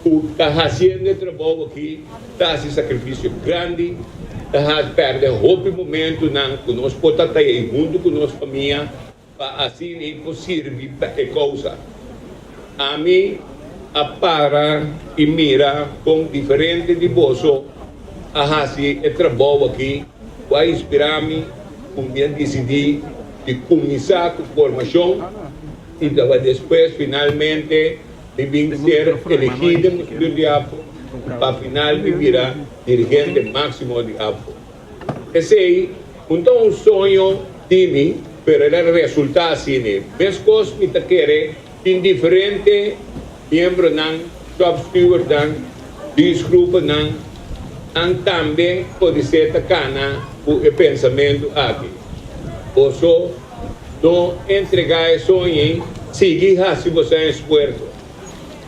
Ku ta hasiendo e trabou aki ta hasi sakrifisio grandi, ta hasi pèrdè hopi momentunan ku nos por ta ta ei huntu ku nos famia pa asina ei por sirbi pa e kousa. Ami a para i mira kon diferente di boso a hasi e trabou aki ku a inspirá mi ku mi a disidí di kuminsá ku formashon i despues finalmente Mi bin ser elegí den bestuur di ABVO pa final mi bira dirigente máximo di ABVO. Esei un ta un soño di mi, pero el a resultá asina. Meskos mi ta kere tin diferente miembronan, shopstewardnan, dienstgroepennan, nan tambe podisé ta kana ku e pensamentu aki. Boso No entregá e soñi, sigui hasi boso esfuerso.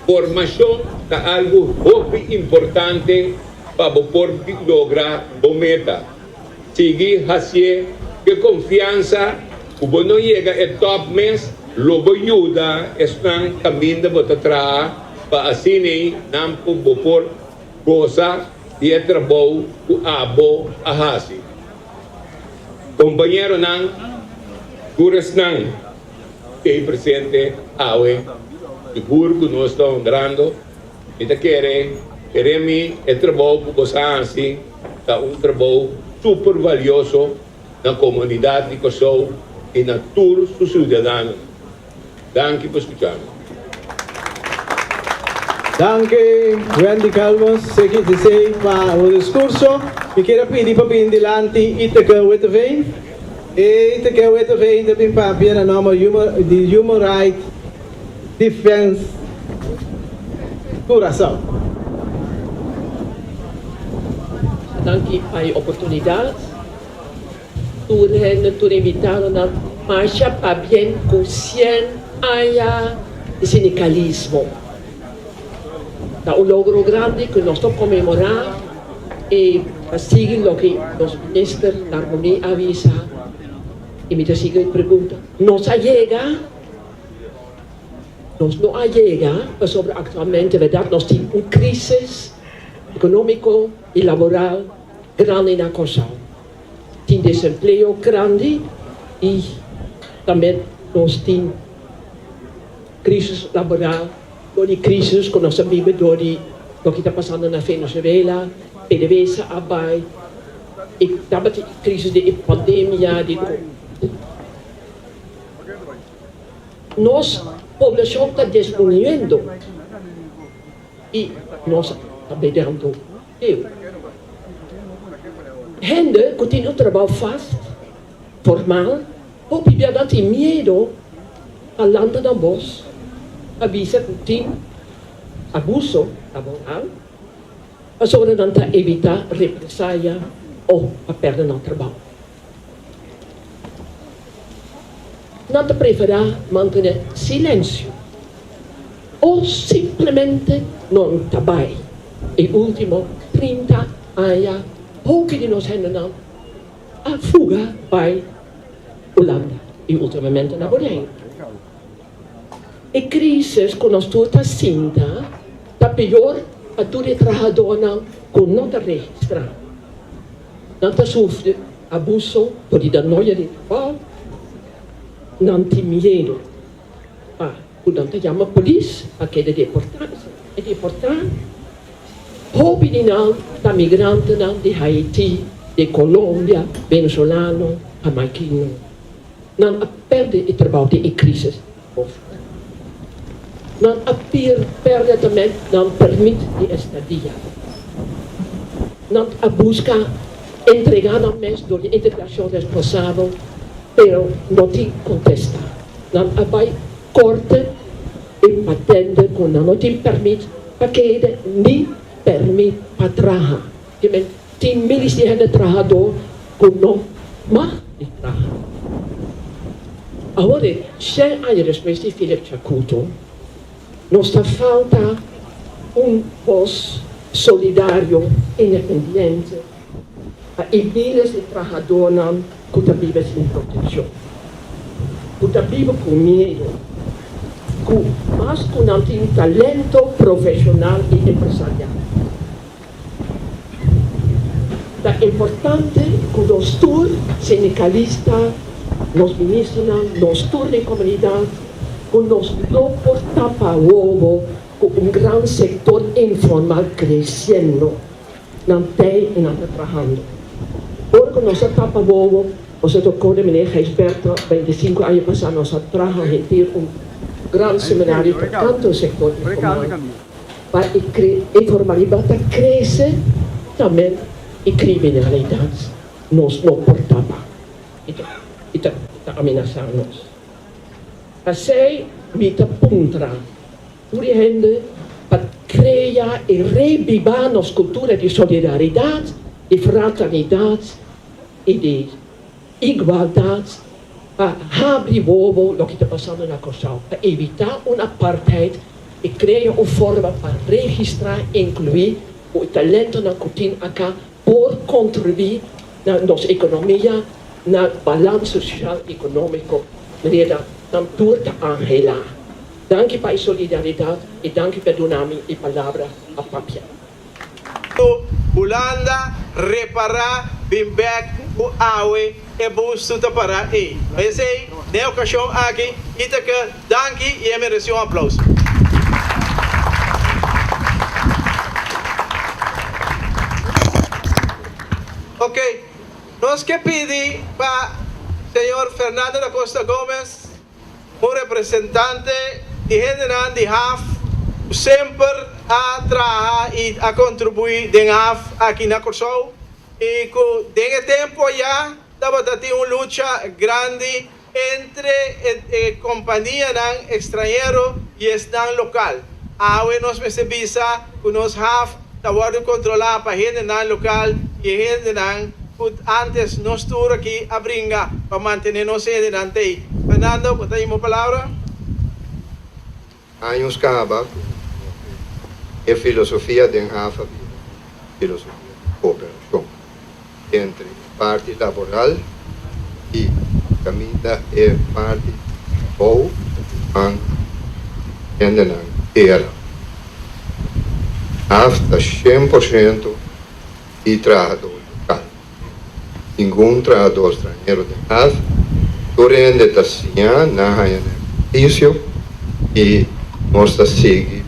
Formashon ta algu hopi importante pa bo por logra bo meta. Sigui hasié ku e konfiansa ku bo no yega e tòp mes, lo bo yuda esnan kaminda bo ta traha pa asina nan por bo por gosa di e trabou ku abo a hasi. Kompañeronan, tur esnan ei presente awe, sigur ku nos ta honrando. Mi ta kere kere mi e trabou ku bos a hasi ta un trabou super valioso na komunidat di Kòrsou i na tur su siudadanonan. Danki pa skucha mi. Danki Wendy Calvo CGTC pa bo discurso. Mi kier a pidi pa bin dilanti Iteke Witteveen. E Iteke Witteveen ta bin papia na nomber di Human Right Defense Curaçao. Danki pa e oportunidad. Tur hende, tur invitadonan masha pabien ku 100 aña di sindikalismo. Ta un logro grandi ku nos ta konmemorá i ta sigui loke nos minister Larmonie a bisa i mi ta sigui pregunta, nos a yega? Nos no a yega pasobra aktualmente bèrdat nos tin un krisis ekonómiko i laboral grandi na Kòrsou. Tin desempleo grandi i tambe nos tin crisis laboral dor di crisis cu nos a biba dor di loke ta pasando na Venezuela, PDVSA a bay y tabatin e crisis di e pandemia di Nos poblacion ta disminuyendo. I nos ta bedando eu. Hende ku tin un trabou fast, formal, hopi bia nan tin miedo pa lanta nan bos pa bisa ku tin abuso laboral, pasobra nan ta evitá represaya o pa pèrdè nan trabou. Nan ta preferá mantené silensio o simplemente non ta bai. E último 30 aña hopi di nos hendenan a fuga bai Hulanda i últimamente na Boneiru. E krísis ku nos tur ta sinta ta pior pa tur e trahadónan ku no ta registrá. Nan ta sufri abuso por di danoya di trabou, nan tin miedu pa ku nan ta yama polis pa keda deportá. E deportá hopi di nan ta migrantenan di Haiti, di Colombia, Venezolano, Hamaikino. Nan a pèrdè e trabou den e krísis. Nan a pèrdè tambe nan pèrmit di estadia. Nan a buska entregá nan mes dor di integrashon responsabel, pero no tin kontesta. Nan a bai korte e patente ku nan no tin pèrmit pa keda ni pèrmit pa traha. Tin miles di hende trahadó ku no mag di traha. Awor e shen aña despues di Philip Chacuto, nos ta falta un bos solidario independiente pa e miles di trahadónan ku ta biba sin protekshon, ku ta biba ku miedu, ku mas ku nan tin talento profeshonal i empresarial. Ta importante ku nos tur, sindikalista, nos ministernan, nos tur den komunidat, ku nos no por tapa wowo ku un gran sektor informal kresiendo. Nan tei i nan ta trahando. Ora ku nos a tapa wowo, nos a tokó den meneer Gijsbertha, 25 aña pasá nos a traha henter un gran seminario tokante e sektor informal. Pa e informalidad ta crece tambe e criminalidad nos no por tapa y ta amenaza nos. P'esey mi ta puntra tur e hende pa crea y rebiba nos cultura di solidaridad, di fraternidad y di igualdad pa habri wowo loke ta pasando na Kòrsou, pa evitá un apartheid i krea un forma pa registrá, inkluí ku e talentonan ku tin aka por kontribuí na nos ekonomia, na balans sosial ekonómiko, manera nan tur ta anhelá. Danki pa e solidaridat i danki pa duna mi e palabra pa papia. Hulanda repara bin bek ku awe e bustu ta para ei. P'esei den e okashon aki Iteke danki i e meresi un aplauso. Ok, nos ke pidi pa señor Fernando da Costa Gomez. Un representante di hendenan di haf ku semper a traha i a kontribuí den haf aki na Kòrsou i ku den e tempu ayá tabata tin un lucha grandi entre e kompanianan ekstrañero i esnan lokal. Awe nos mester bisa ku nos haf ta wòrdu kontrolá pa hendenan lokal i e hendenan ku ántes nos tur aki a bringa pa mantené nos hendenan t'ei. Fernando, bo ta himo palabra? Años kaba ku e filosofia den haf a bira filosofia di kooperashon entre e parti laboral i kaminda e parti di trabou ta bin man hendenan tera. Haf ta 100% di trahadó lokal. Ningun trahadó stranhero den haf. Tur hende ta siña nan haña nan ekspertisio i nos ta sigui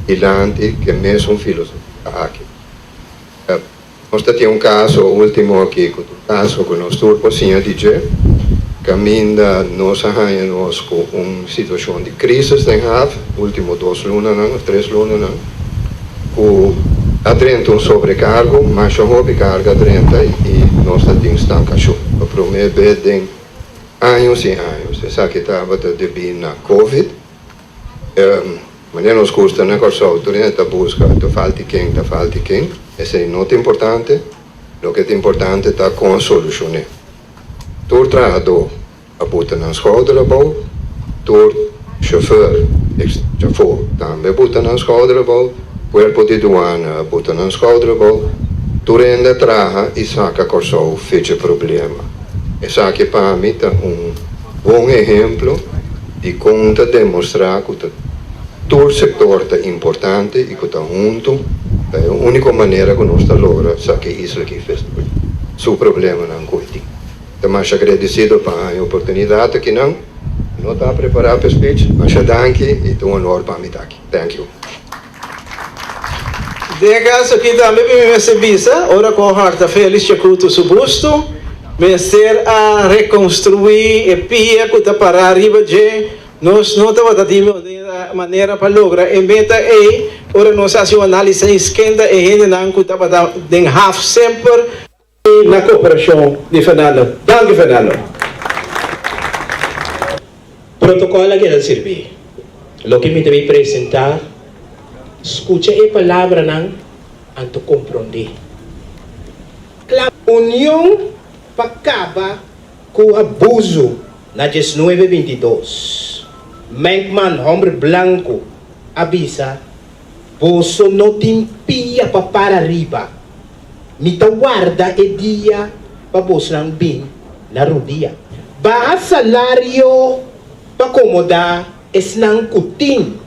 dilanti ku e mesun filosofia aki. Nos ta tin un kaso último aki ku ta un kaso ku nos tur por siña di dje, kaminda nos a haña nos ku un situashon di krísis den haf último dos lunanan òf tres lunanan. Ku a drenta un sobrekargo, masha hopi karga a drenta i nos ta tin stankashon. Pa promé be den años i años. Esaki tabata debí na Covid. Manera nos gusta na Kòrsou, tur hende ta buska ta falta ken, ta falta ken. Esei no ta importante. Loke ta importante ta kon solushon'é. Tur trahadó a buta nan schouder abou, tur chauffeur djafó tambe a buta nan schouder abou, cuerpo di duana a buta nan schouder abou, tur hende a traha y saca Corsou fecha problema. Esaki pa mi ta un bon ehemplo di con ta demostra cu ta tur sector ta importante y cu ta hunto ta e unico manera cu nos ta logra saca e isla aki su problemanan cu e tin. Ta masha agradecido pa haña oportunidad aki nan. No ta prepara pa e speech. Masha danki y ta un honor pa mi ta aki. Thank you. Den e caso aki tambe mi mester bisa, ora cu Horta Felix Chacuto su busto mester a reconstrui e pia cu ta para riba dje, nos no tabata tin manera pa logra e meta ey ora nos haci un analisis ken ta e hendenan cu tabata den haf semper. Na koperashon di Fernando. Danki Fernando. Protocol a keda sirbi. Loke mi ta bin presenta, scucha e palabranan anto compronde. Cla Union pa caba cu abuso na diesnuebe bintidos. Menkman, homber blanco, a bisa, Boso no tin pia pa para riba. Mi ta warda e dia pa bosnan bin na rudia. Baha salario pa komoda esnan ku tin.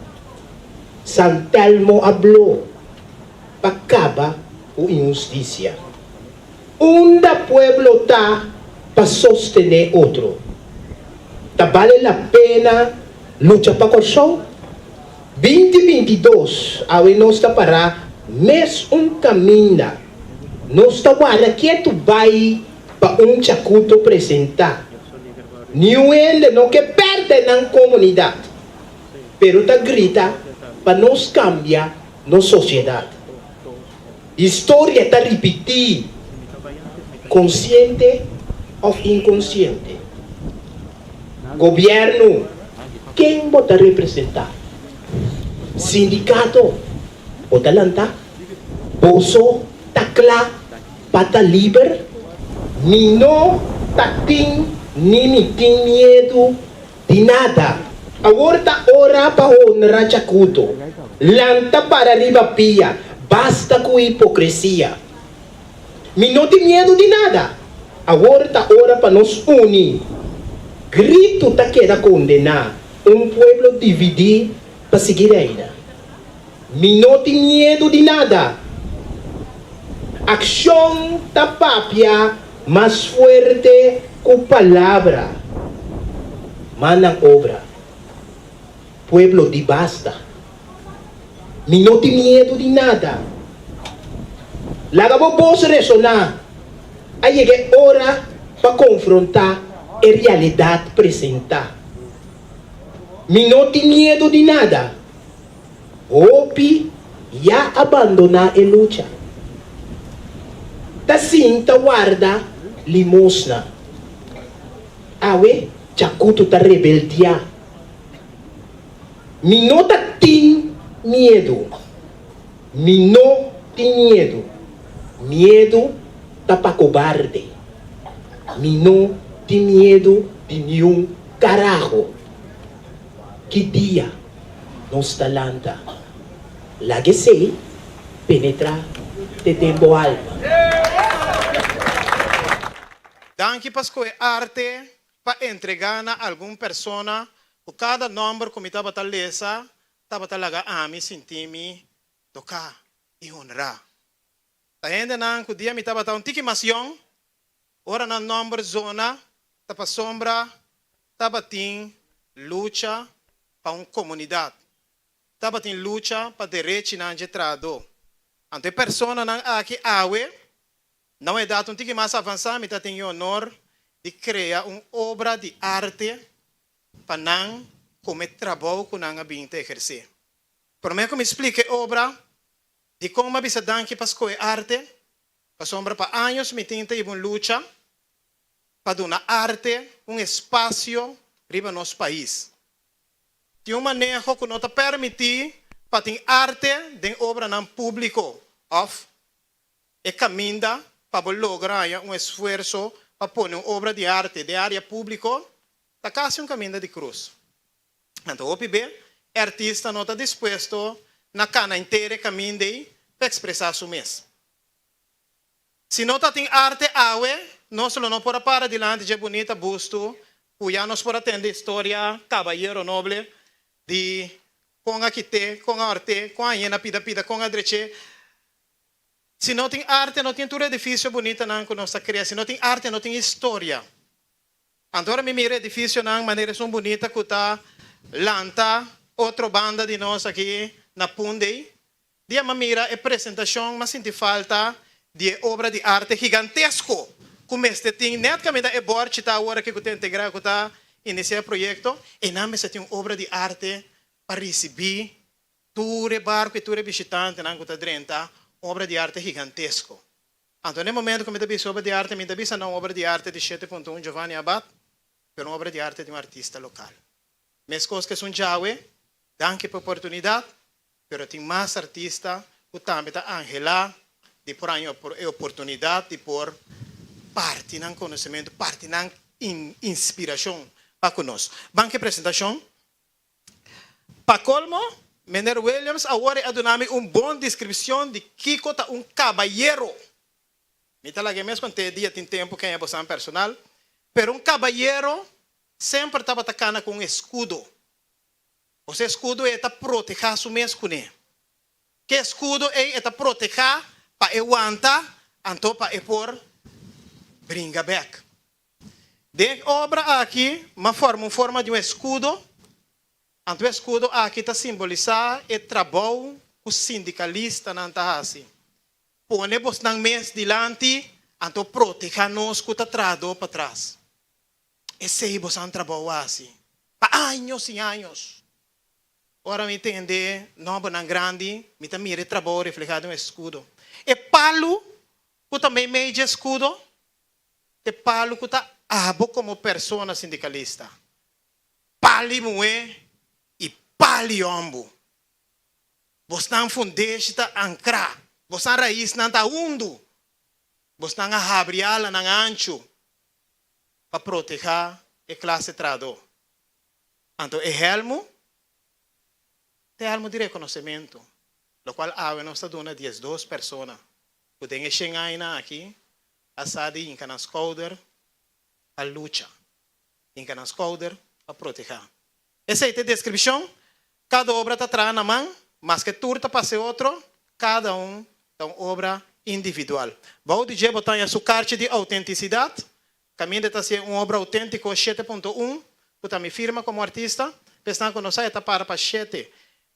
San Telmo a blo pa kaba ku inhustisia. Unda pueblo ta pa sostené otro? Ta bale la pena lucha pa Kòrsou? 2022 awe nos ta pará mes un kaminda. Nos ta warda ketu bai pa un chakuto presentá. Niun hende no ke pèrdè nan komunidat, pero ta grita pa nos kambia nos sosiedat. Historia ta ripití, konsiente òf inkonsiente. Gobièrnu, ken bo ta representá? Sindikato, bo ta lantá? Boso ta kla pa ta liber? Mi no ta tin ni mi tin miedu di nada. Awor ta ora pa honra Chakuto. Lanta para riba pia, basta ku hipokresia. Mi no tin miedu di nada. Awor ta ora pa nos uni. Gritu ta keda kondená un pueblo dividí pa sigui reina. Mi no tin miedu di nada. Akshon ta papia mas fuerte ku palabra. Mannan obra. Pueblo di basta. Mi no tin miedu di nada. Laga bo bos resoná. A yega e ora pa konfrontá e realidat presentá. Mi no tin miedu di nada. Hopi ya a bandoná e lucha. Ta sinta warda limosna. Awe Chakutu ta rebeldiá. Mi no ta tin miedu. Mi no tin miedu. Miedu ta pa kobarde. Mi no tin miedu di niun karaho. Ki dia nos ta lanta? Laga esei penetrá te den bo alma. Danki pa skohe arte pa entregá na algun persona ku kada nòmber ku mi tabata lesa tabata laga ami sinti mi toká i honrá. Ta hendenan ku dia mi tabata un tiki mas yòn, ora nan nòmber zona ta pasobra tabatin lucha pa un komunidat, tabatin lucha pa derechinan dje trahadó. Anto e personanan aki awe Na un edat un tiki mas avansá mi ta tin e honor di krea un obra di arte pa nan kome trabou ku nan a bin ta ehersé. Promé ku mi splika e obra, Dikon m'a bisa danki pa skohe arte? Pasobra pa años mi tin ta hiba un lucha pa duna arte un espasio riba nos pais. Tin un maneho ku no ta permití pa tin arte den obranan públiko òf e kaminda pa bo logra haña un esfuerso pa pone un obra di arte den área públiko ta kasi un kaminda di krus. Anto hopi be e artista no ta dispuesto na kana henter e kaminda ei pa ekspresá su mes. Si no ta tin arte awe, nos lo no por a para dilanti dje bunita bustu ku ya nos por a tende historia Kabayero Noble di kon a kit'é, kon a hòrt'é, kon a yena pida pida, kon a drech'é. Si no tin arte no tin tur edifisio bunitanan ku nos ta krea, si no tin arte no tin historia. Anto ora mi mira edificionan manera esun bunita cu ta lanta otro banda di nos aki na Pundey, dia m'a mira e presentacion m'a sinti falta di e obra di arte gigantesco cu mester tin net caminda e borchi ta awor aki cu ta integra cu ta inicia e proyecto, eynan mester tin un obra di arte pa ricibi tur e barco y tur e bishitantenan cu ta drenta, un obra di arte gigantesco. Anto n'e momento ku mi ta bisa obra di arte, mi ta bisa na un obra di arte di shete punto un Giovanni Abath, pero un obra di arte di un artista lokal. Meskos ku esun djawe, danki pa e oportunidat, pero tin mas artista ku tambe ta anhelá di por haña e oportunidat di por parti nan konosementu, parti nan inspirashon pa ku nos. Ban ku e presentashon. Pa colmo, Meneer Williams awor e a duna mi un bon descripcion di kico ta un cabayero. Mi ta laga e mes conte e dia tin tempo kenya bosan personal, pero un cabayero semper tabata cana cu un escudo. Osea escudo e ta proteha su mes cune. Ke escudo ei e ta proteha pa e wanta anto pa e por bringa bek. Den e obra aki m'a forma un forma di un escudo, anto e escudo aki ta simbolisá e trabou ku sindikalistanan ta hasi. Pone bosnan mes dilanti, anto protehá nos ku ta trahadó patras. Esei bosan trabou hasi pa años i años. Ora mi tende nòmbernan grandi, mi ta mira e trabou reflehá den un escudo. E palu ku ta meimei dje escudo E palu ku ta abo komo persona sindikalista, pali muhé i pali hòmbu. Bosnan fundeshi ta ankrá, bosnan raisnan ta hundu, bosnan a habri alanan anchu pa protehá e klase trahadó. Anto e hèlmu ta e hèlmu di rekonosementu, lokual awe nos ta duna diesdos persona ku den e shen añanan aki a sa di hinka nan skouder pa lucha, hinka nan skouder pa protehá. Esei ta e deskripshon, kada obra ta traha na man, maske tur ta pasa e otro, kada un ta un obra individual. Bou di dje bo ta haña su karchi di outentisidat, kaminda ta hasié un obra outéntiko 7.1, ku ta mi firma komo artista. Pa esnan ku no sa e ta para pa shete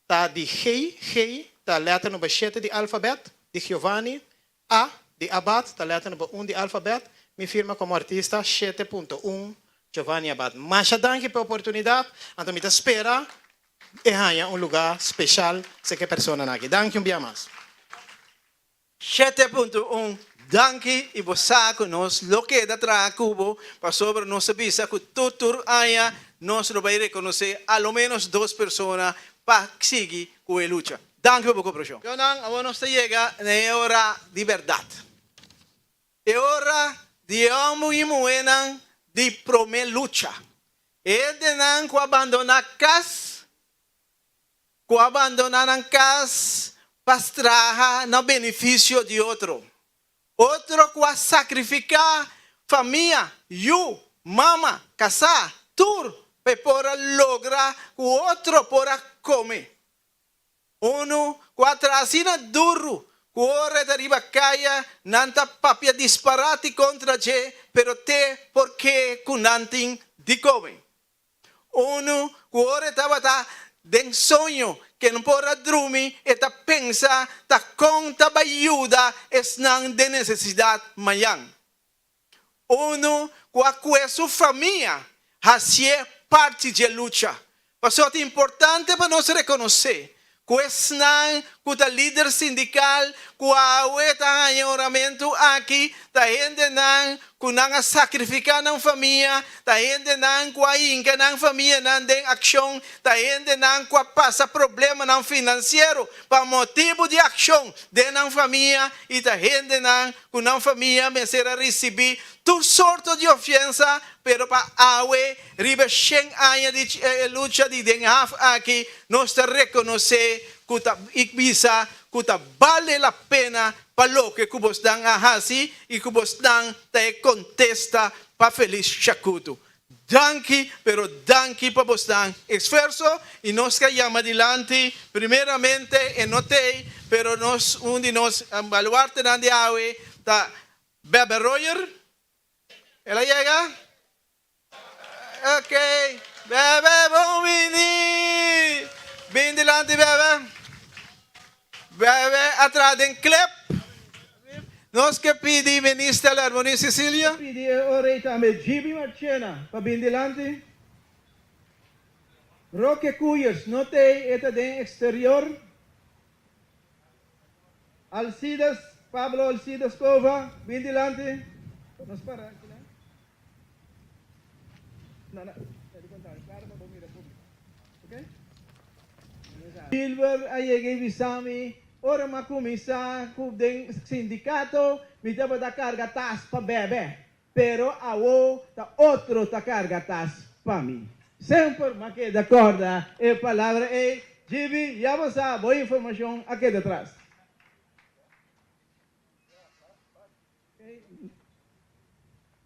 ta di G, G ta lèter number shete di alfabèt, di Giovanni, A di Abath ta lèter number un di alfabèt, mi firma komo artista 7.1 Giovanni Abath. Masha danki pa e oportunidat, anto mi ta spera e haña un lugá speshal serka e personanan aki. Danki un bia mas. 7.1 Danki i bo sa ku nos lo keda traha ku bo pasobra nos a bisa ku tur tur aña nos lo bai rekonosé a lo ménos dos persona pa sigui ku e lucha. Danki pa bo koperashon. Yonan, awor nos ta yega na e ora di bèrdat. E ora di e hòmber i muhénan di promé lucha. E hendenan ku a bandoná kas, ku a bandoná nan kas pa traha na benefisio di otro. Otro ku a sakrifiká famia, yu, mama, kasá, tur pa e por a logra ku otro por a kome. Unu ku a traha asina duru ku ora e ta riba kaya nan ta papia disparati kontra dje pero te porke ku nan tin di kome. Unu ku ora e tabata den soño ke no por a drumi e ta pensa ta kon ta bai yuda esnan den nesesidat mañan. Unu ku a kue su famia hasié parti dje lucha. Pasobra ta importante pa nos rekonosé ku esnan. ku ta lider sindikal ku awe ta haña oramentu aki, ta hendenan ku nan a sakrifiká nan famia, ta hendenan ku a hinka nan famianan den akshon, ta hendenan ku a pasa problemanan finansiero pa motibu di akshon den nan famia i ta hendenan ku nan famia mester a risibí tur sorto di ofensa, pero pa awe riba e shen aña di e lucha di den haf aki nos ta rekonosé ku ta i bisa ku ta bale la pena pa loke ku bosnan a hasi i ku bosnan ta e kontesta pa Felis Shakutu. Danki, pero danki pa bosnan esfuerso i nos ka yama dilanti primeramente e no t'ei, pero nos un di nos baluartenan di awe ta Bebe Royer. El a yega? Ok, Bebe bon bini! Bin dilanti Bebe. Bebe a traha den klep. Nos ke pidi Minister Larmonie Cecilia. Pidi e ora ei tambe Gibi Marchena pa bin dilanti. Roque Cuyers no t'ei, e ta den exterior. Alcides, Pablo Alcides Cova, bin dilanti. Nos para aki nan. No, no, e di konta, para pa bo mira públiko. Ok? Gilbert a yega i bisa mi, ora mi a kuminsá ku den sindikato, mi tabata karga tas pa bèbè, pero awo ta otro ta karga tas pa mi. Semper mi a keda kòrda e palabra ei, Gibi, ya bo sa, bo informashon a keda tras.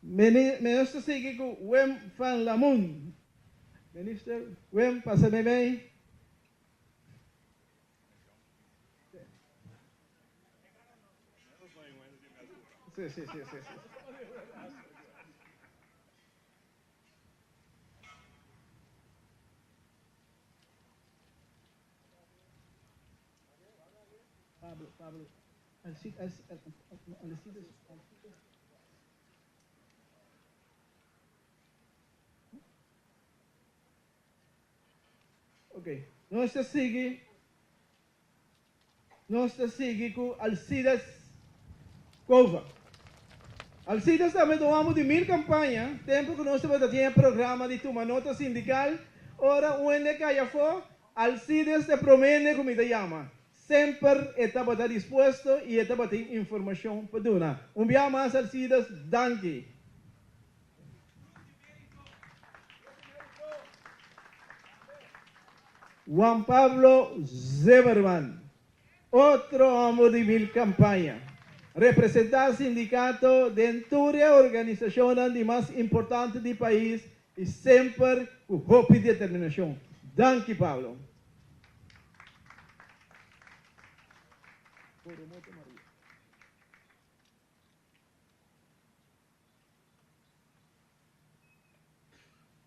Minister sigui ku Wim van Lamoen. Minister Wim pasa meimei. Sí, sí, sí, sí, sí. Pablo, Pablo, Ok, nos ta sigui, nos ta sigui ku Alcides Cova. Alcides tambe ta un amo di mil kampaña, tempu ku nos tabata tin e programa di tuma nota sindikal, ora un hende kai afó, Alcides ta e promé hende ku mi ta yama. Semper e tabata dispuesto i e tabatin informashon pa duna. Un bia mas Alcides, danki. Juan Pablo Zimmerman, otro hòmber di mil kampaña, representá sindikato den tur e organisashonnan di mas importante di pais i semper ku hopi determinashon. Danki Pablo.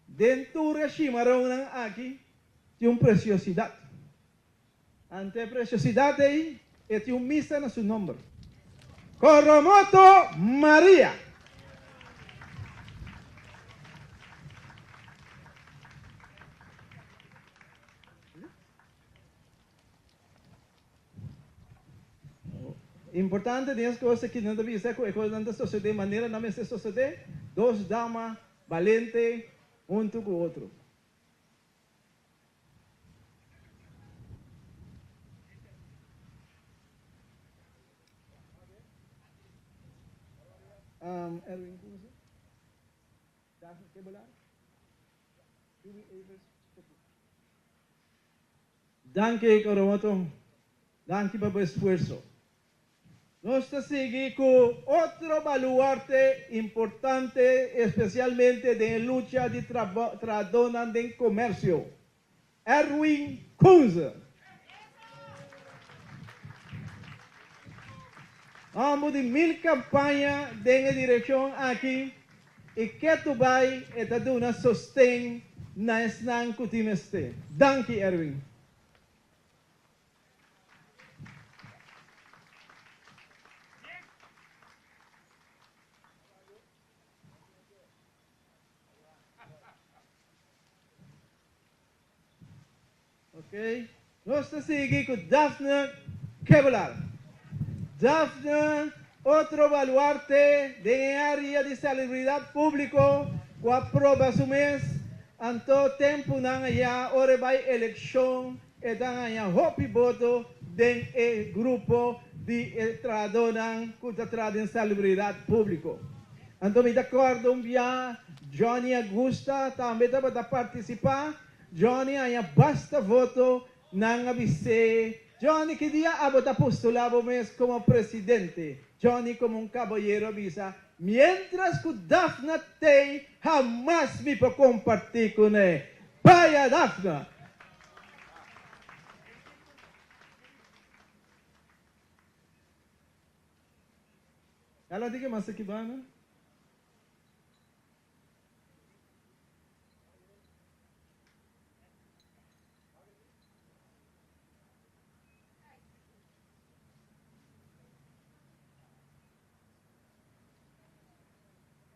Den tur e shimaronnan aki tin un presiosidat. Ante e presiosidat ei e tin un misa na su nomber. Coromoto Maria! Importante den es kos aki nan ta bisa ku e kosnan ta sosodé manera nan mester sosodé, dos dama balente huntu ku otro. Erwin Kunze, Daphne Kebelaar, Julie Evers, Danki Coromoto, danki pa bo esfuerso. Nos ta sigui ku otro baluarte importante espesialmente den e lucha di trahadónan den komersio, Erwin Kunze. Hòmber di mil kampaña den e direkshon aki i ketu bai e ta duna sosten na esnan ku tin mester. Danki Erwin. Ok, nos ta sigui ku Daphne. Kevlar. Daphne, otro baluarte den e área di salubridat públiko ku a proba su mes, anto tempunan ayá ora e bai elekshon e ta haña hopi boto den e grupo di e trahadónan ku ta traha den salubridat públiko. Anto mi ta kòrda un bia Johnny Agusta tambe tabata partisipá, Johnny haña basta voto Nan a bis'é, Johnny, ki dia abo ta postulá bo mes komo presidente? Johnny komo un kabayero a bisa, Miéntras ku Daphna t'ei, hamas mi por kompartí kuné. Baya, Daphna! Ela di ke mas aki banda?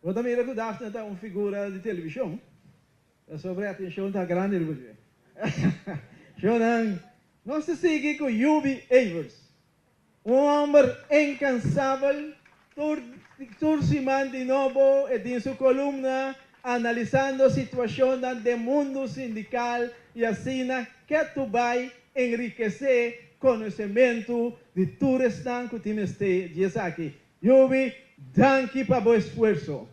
Bo ta mira ku Daphne ta un figura di televishon, pasobra e atenshon ta grandi riba dje. Shownan, nos ta sigui ku Yubi Evers. Un hòmber inkansabel, tur tur siman di nobo e tin su kolumna analisando situashonnan den mundu sindikal i asina ketu bai enrikesé konosementu di tur esnan ku tin mester di esaki. Yubi, danki pa bo esfuerso.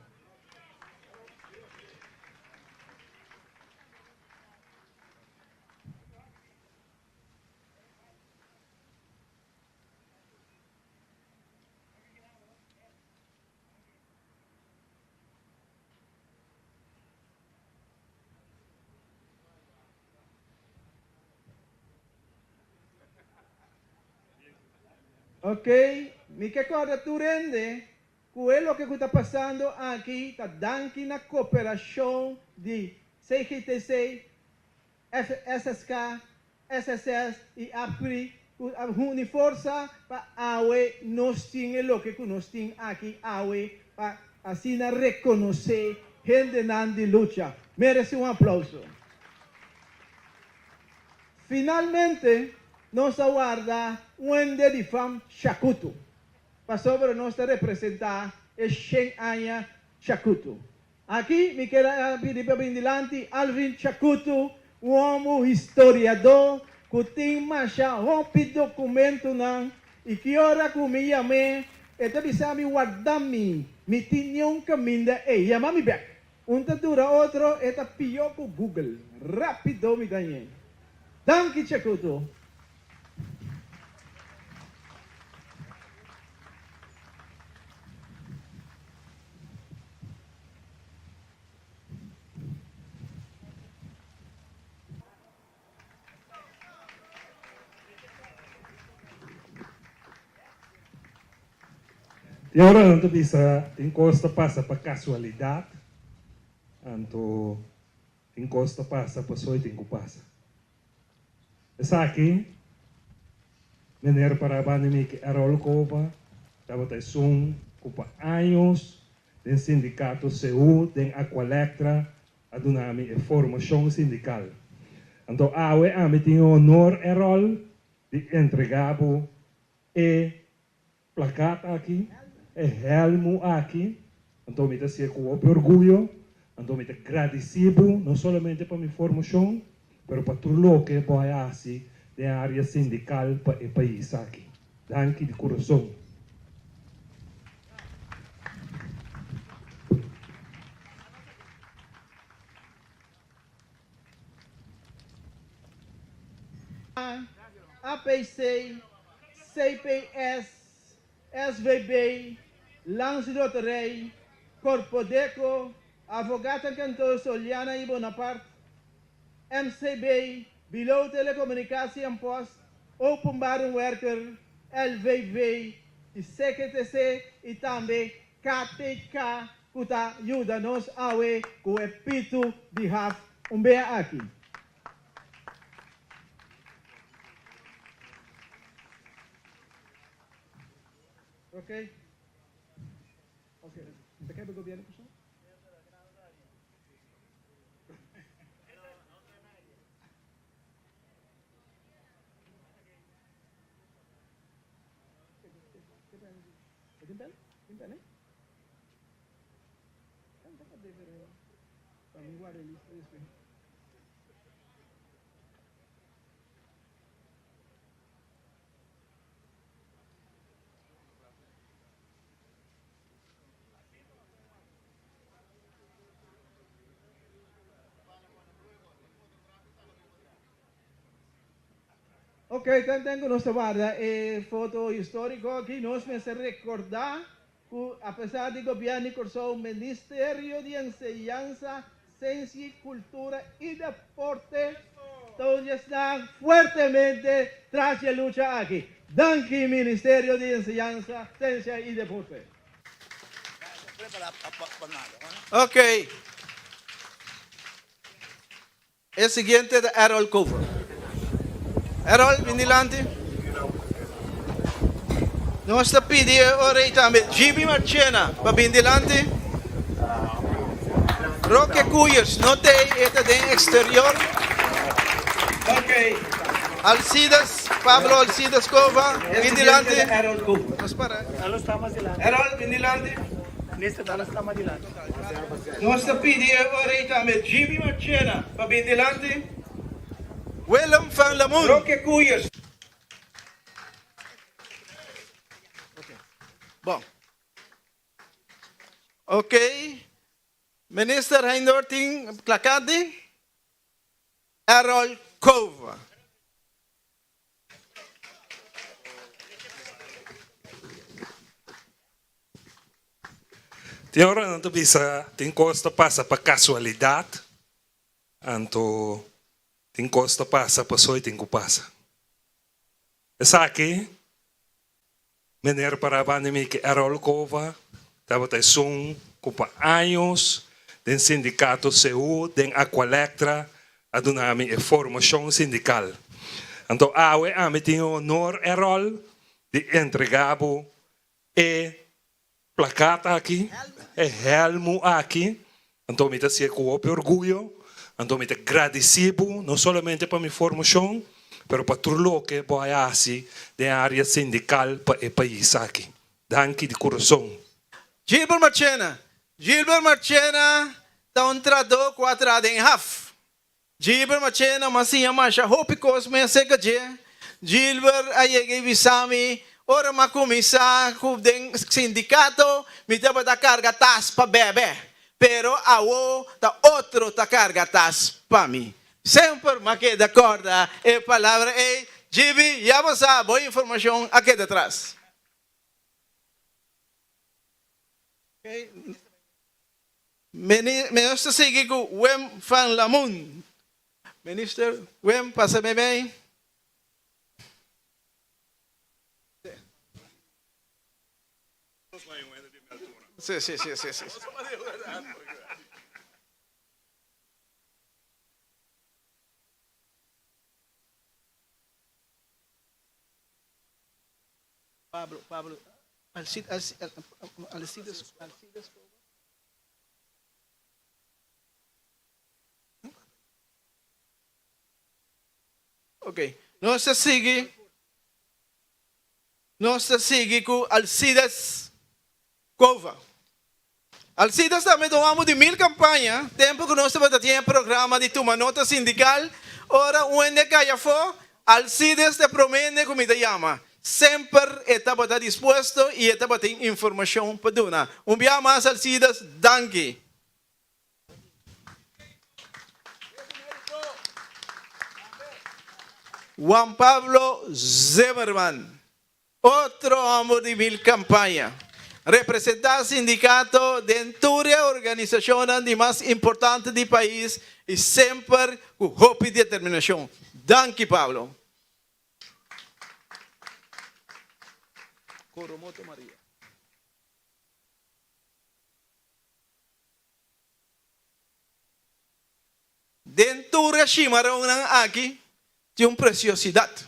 Ok, mi ke kòrda tur hende ku e loke ku ta pasando aki ta danki na koperashon di CGTC, FSSK, SSS i APRI ku a huni forsa pa awe nos tin e loke ku nos tin aki awe pa asina rekonosé hendenan di lucha. Merese un aplauso. Finalmente nos a warda un hende di fam Shakutu pasobra nos ta representá e shen aña Shakutu. Aki mi kier a pidi pa bin dilanti Alvin Chakutu, un homo historiadó ku tin masha hopi dokumentunan i ki ora ku mi yam'é e ta bisa mi warda mi, mi tin niun kaminda ei, yama mi bèk. Un ta dura otro, e ta pió ku Google, rápido mi ta ñe. Danki Chakutu. Tin ora nan ta bisa tin kos ta pasa pa kasualidat, anto tin kos ta pasa pasobra e tin ku pasa. Esaki, Meneer Parabani Miki Errol Cova tabata esun ku pa años den sindikato CU den Aqualectra a duna mi e formashon sindikal. Anto awe ami tin e honor, Errol, di entrega bo e Plakat aki, e hèlmu aki, anto mi ta si'e ku hopi orguyo, anto mi ta gradisí bo no solamente pa mi formashon, pero pa tur loke bo a hasi den área sindikal pa e pais aki. Danki di kurason. APC, CPS, SVB, Landsloterij, Korpodeko, Avocatenkantoor Soliana y Bonaparte, MCB, Bureau Telecommunicatie en Post, Openbare Werker, LVV y CGTC y tambe KTK ku ta yuda nos awe ku e pitu di haf un bea aki. Ok. Ok. Ta kebe gobierno Kòrsou? Ok, tanten ku nos ta warda e foto históriko aki, nos mester rekordá ku apesar di Gobièrnu di Kòrsou, Ministerio di Enseñansa, Sensia i Kultura i Deporte ta sta fuertemente tras di e lucha aki. Danki Ministerio di Enseñansa, Sensia i Deporte. Ok. E siguiente ta Errol Cova. Errol, bin dilanti. Nos ta pidi e ora ei tambe Jimmy Marchena pa bin dilanti. Roque Cuyers no ta ei, e ta den exterior. Alcides, Pablo Alcides Cova, bin dilanti. Nos para. Errol, bin dilanti. Nos ta pidi e ora ei tambe Jimmy Marchena pa bin dilanti. Willem van Lamoen. Roque Cuyers. Bon. Ok. Minister Heindor tin plakat di Errol Cova. Tin ora nan ta bisa tin kos ta pasa pa kasualidat, anto tin kos ta pasa pasobra e tin ku pasa. Esaki Meneer Parabandi Miki Errol Cova tabata esun ku pa años den sindikato CU den Aqualectra a duna mi e formashon sindikal. Anto awe ami tin e honor Errol di entrega bo e plakat aki, e hèlmu aki. Anto mi ta hasié ku hopi orguyo, anto mi ta gradisí bo no solamente pa mi formashon, pero pa tur loke bo a hasi den área sindikal pa e pais aki. Danki di kurason. Gilbert Marchena Gilbert Marchena ta un tradó ku a traha den haf. Gilbert Marchena m'a siña masha hopi kos mes serka dje. Gilbert a yega i bisa mi, Ora m'a kuminsá ku den sindikato, mi tabata karga tas pa bèbè, pero awo ta otro ta karga tas pa mi. Semper m'a keda kòrda e palabra ei, Gibi, ya bo sa, bo informashon a keda tras. Minister sigui ku Wim van Lamoen. Minister Wim pasa meimei. Sí, sí, sí, sí, sí. Pablo, Pablo, Alcides, Alcides, Alcides. Ok, nos ta sigui, nos ta sigui ku Alcides Cova. Alcides tambe ta un amo di mil kampaña, tempu ku nos tabata tin e programa di tuma nota sindikal, ora un hende kai afó, Alcides ta e promé hende ku mi ta yama. Semper e tabata dispuesto i e tabatin informashon pa duna. Un bia mas Alcides, danki. Juan Pablo Zimmerman, otro homber di mil campaña, representa sindicato den tur e organisacionnan di mas importante di pais y semper cu hopi determinacion. Danki Pablo. Coromoto Maria. Den tur e shimaronnan aki tin un presiosidat.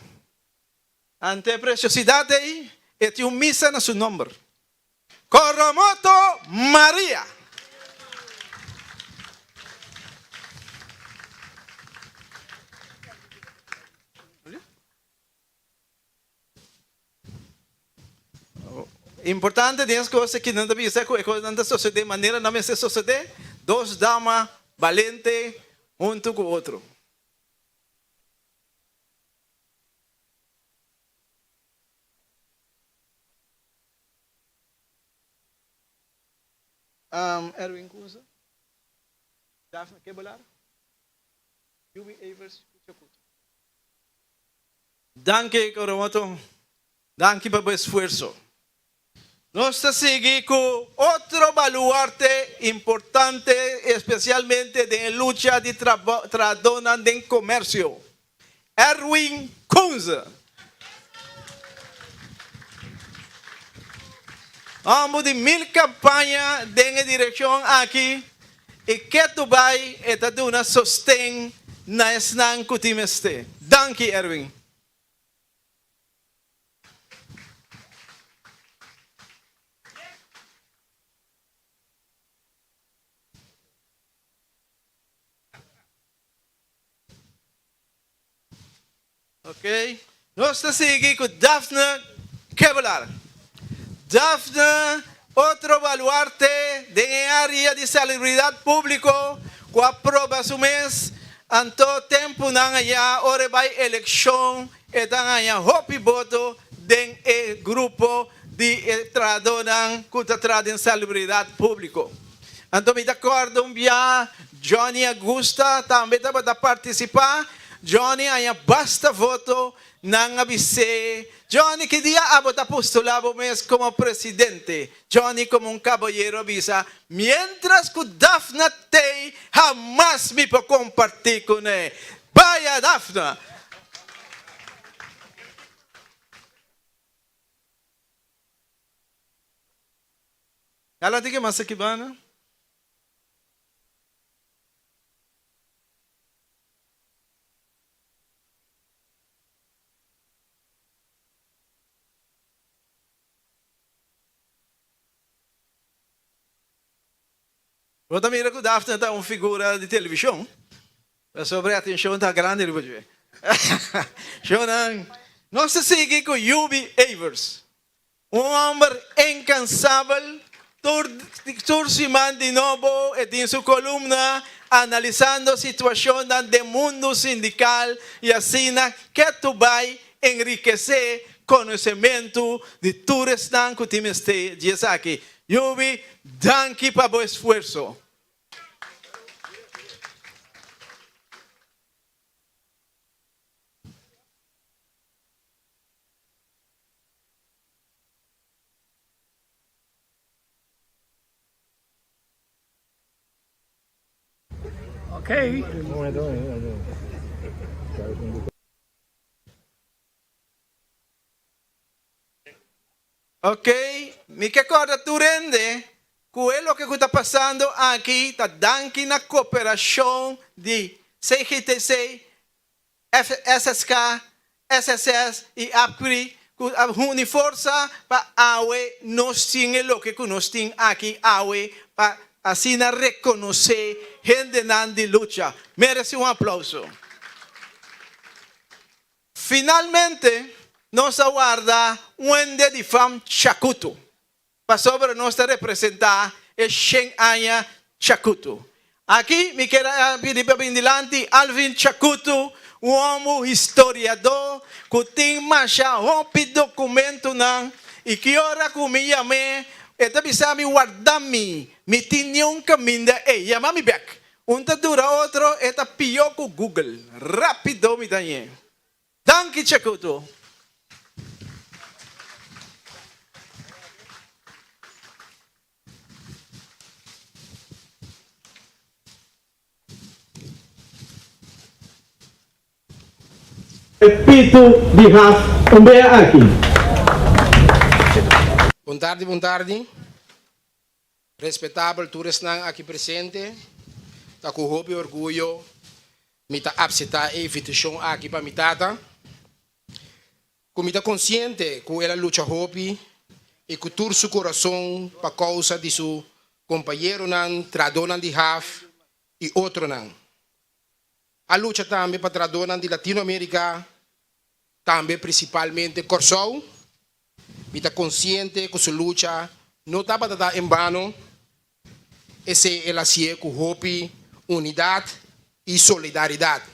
Ante e presiosidat ei e tin un misa na su nomber. Coromoto Maria! Importante den es kos aki nan ta bisa ku e kosnan ta sosodé manera nan mester sosodé, dos dama balente huntu ku otro. Erwin Kunze, Daphne Kebelaar, Yubi Evers ku Chakuto. Danki Coromoto, danki pa bo esfuerso. Nos ta sigui ku otro baluarte importante espesialmente den e lucha di trahadónan den komersio, Erwin Kunze. Homber di mil kampaña den e direkshon aki i ketu bai e ta duna sosten na esnan ku tin mester. Danki Erwin. Ok, nos ta sigui ku Daphne Kevelaar. Daphne, otro baluarte den e área di salubridat públiko ku a proba su mes, anto tempunan ayá ora e bai elekshon e ta haña hopi boto den e grupo di e trahadónan ku ta traha den salubridat públiko. Anto mi ta kòrda un bia Johnny Agusta tambe tabata partisipá. Johnny haña basta voto, nan a bis'é, Johnny ki dia abo ta postulá bo mes komo presidente? Johnny komo un kabayero a bisa, Miéntras ku Daphna t'ei hamas mi por kompartí kuné. Baya Daphna! Ela di ke mas aki banda? Bo ta mira ku Daphne ta un figura di televishon, pasobra e atenshon ta grandi riba dje. Shownan, nos ta sigui ku Yubi Evers. Un homber incansabel, tur tur siman di nobo e tin su columna analisando situacionnan den mundo sindical y asina ketu bay enriquece conocemento di tur esnan cu tin mester di esaki. Yubi, danki pa bo esfuerso. Okay. Ok, mi ke kòrda tur hende ku e loke ku ta pasando aki ta danki na koperashon di CGTC FSSK, SSS y APCRI cu a huni forsa pa awe nos tin e loke cu nos tin aki awe pa asina reconoce hendenan di lucha. Merece un aplauso. Finalmente nos a warda un hende di fam Chacuto pasobra nos ta representa e shen aña Chacuto. Aki mi kier a pidi pa bin dilanti Alvin Chacuto, un homo historiador cu tin masha hopi documentonan y ki ora cu mi yam'e e ta bisa mi warda mi, mi tin niun caminda ey, yama mi bek. Un ta dura otro e ta pio cu Google, rapido mi ta ñe. Danki Chacuto. E pitu di haf un bea aki. Bon tardi bon tardi. Respetabel tur esnan aki presente, ta ku hopi orguyo mi ta apseptá e invitashon aki pa mi tata, ku mi ta konsiente ku el a lucha hopi i ku tur su kurason pa kousa di su kompañeronan, trahadónan di haf i otronan. A lucha tambe pa trahadónan di Latinoamérika, tambe prinsipalmente Kòrsou. Mi ta konsiente ku su lucha no tabata ta en bano, esei el hasié ku hopi unidat i solidaridat.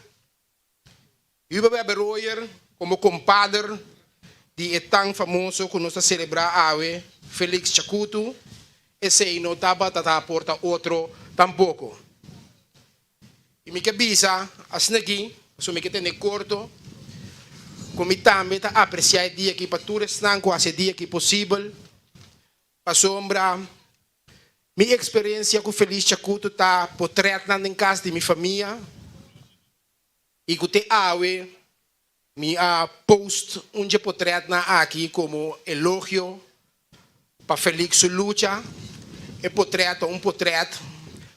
Huber Weber Royer komo kompader di e tan famoso ku nos ta selebrá awe, Felix Chakutu, esei no tabata ta aporta otro tampoko. I mi ke bisa asina aki, pasobra mi ke tene korto, ku mi tambe ta apresiá e dia aki pa tur esnan ku hasi e dia aki posibel, pasobra mi eksperensia ku Felix Chakuto ta potrètnan den kas di mi famia i ku te awe mi a post un dje potrètnan aki komo elogio pa Felix su lucha. E potrèt ta un potrèt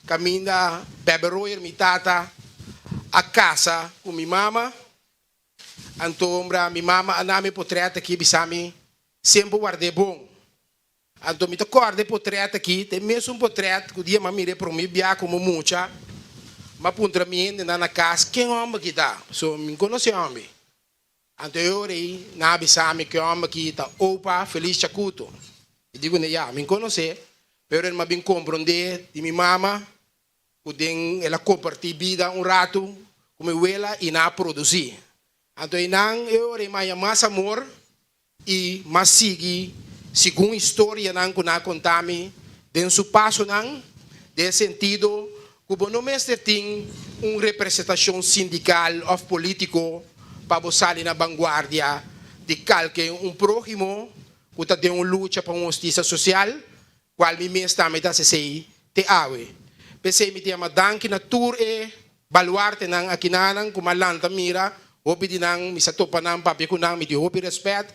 kaminda Bebe Royer, mi tata, a kasa ku mi mama. Anto mi mama a nami e potrèt aki bisa mi semper ward'é bon. Anto mi ta kòrda e potrèt aki, ta e mesun potrèt ku dia m'a mira e promé bia komo mucha. M'a puntra mi hendenan na kas, Ken hòmber aki ta? Pasobra mi konosé hòmber. Anto e ora ei nan a bisa mi ku e hòmber aki ta Opa Feliz Chakuto. Mi di kuné, Ya, mi konosé, pero el m'a bin komprondé di mi mama ku den el a kompartí bida un ratu ku mi wela i nan a produsí. Anto einan e ora ei m'a haña mas amor I m'a sigui segun historianan ku nan a konta mi den su pasonan, den e sentido ku bo no mester tin un representashon sindikal òf polítiko pa bo sali na banguardia di kalke un próhimo ku ta den un lucha pa un hustisia sosial, kual mi mes tambe ta hasi esei te awe. P'esei mi ta yama danki na tur e baluartenan akinanan ku m'a lanta mira, hopi di nan mi sa topa nan, papia ku nan, mi tin hopi rèspèt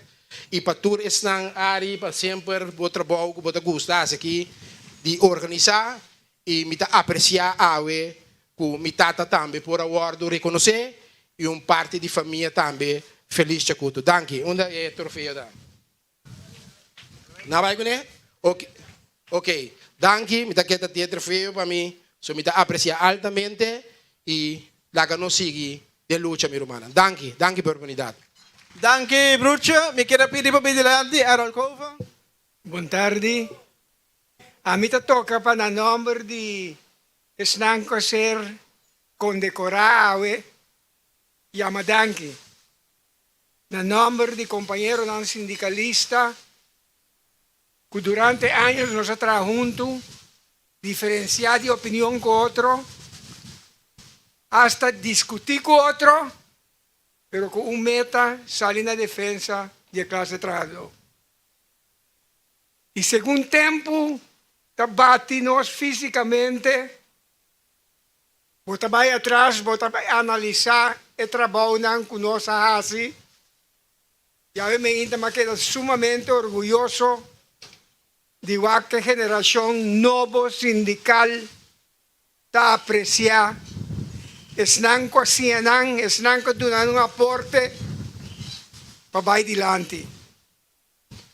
i pa tur esnan ari pa semper bo trabou ku bo ta gusta hasi aki di organisá i mi ta apresiá awe ku mi tata tambe por a wòrdu rekonosé i un parti di famia tambe Feliz Chakuto. Danki. Unda e trofeo ta? Na bai kuné? Ok, ok. Danki, mi ta keda di e trofeo pa mi, so mi ta apresia altamente i laga nos sigui den lucha mi rumannan. Danki, danki pa e oportunidat. Danki Brucho, mi kier a pidi pa bin dilanti Errol Cova. Bon tardi. Ami ta toka pa na nòmber di esnan ku a ser kondekorá awe yama danki. Na nòmber di kompañeronan sindikalista ku durante años nos a traha huntu, diferensiá di opinion ku otro, asta diskutí ku otro, pero ku un meta, sali na defensa di e klase trahadó. I segun tempu ta bati nos físikamente, Bo ta bai atras, bo ta bai analisá e trabounan ku nos a hasi. Yahweh meinta m'a keda sumamente orguyoso di wak e generashon nobo sindikal ta apresiá esnan ku a siña nan, esnan ku a duna nan un aporte pa bai dilanti.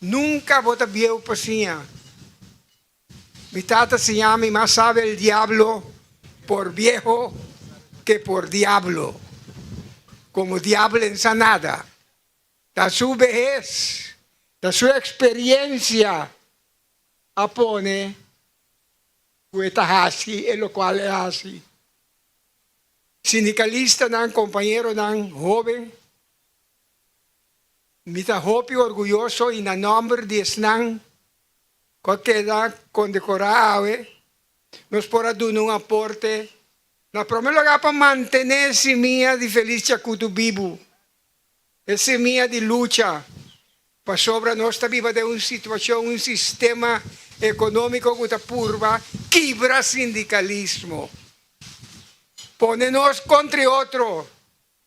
Nunka bo ta bieu pa siña. Mi tata siña mi mas sabe el diablo por viejo que por diablo. Como diablo en sa nada. Ta su behes, ta su experiencia a pone cu e ta haci e locual e haci. Sindicalistanan, compañeronan hoben, Mi ta hopi orguyoso i na nòmber di esnan ku a keda kondekorá awe, nos por a duna un aporte na promé lugá pa mantené e simia di Feliz Chakutu bibu, e simia di lucha, pasobra nos ta biba den un situashon, un sistema ekonómiko ku ta purba kibra sindikalismo, pone nos kontra e otro.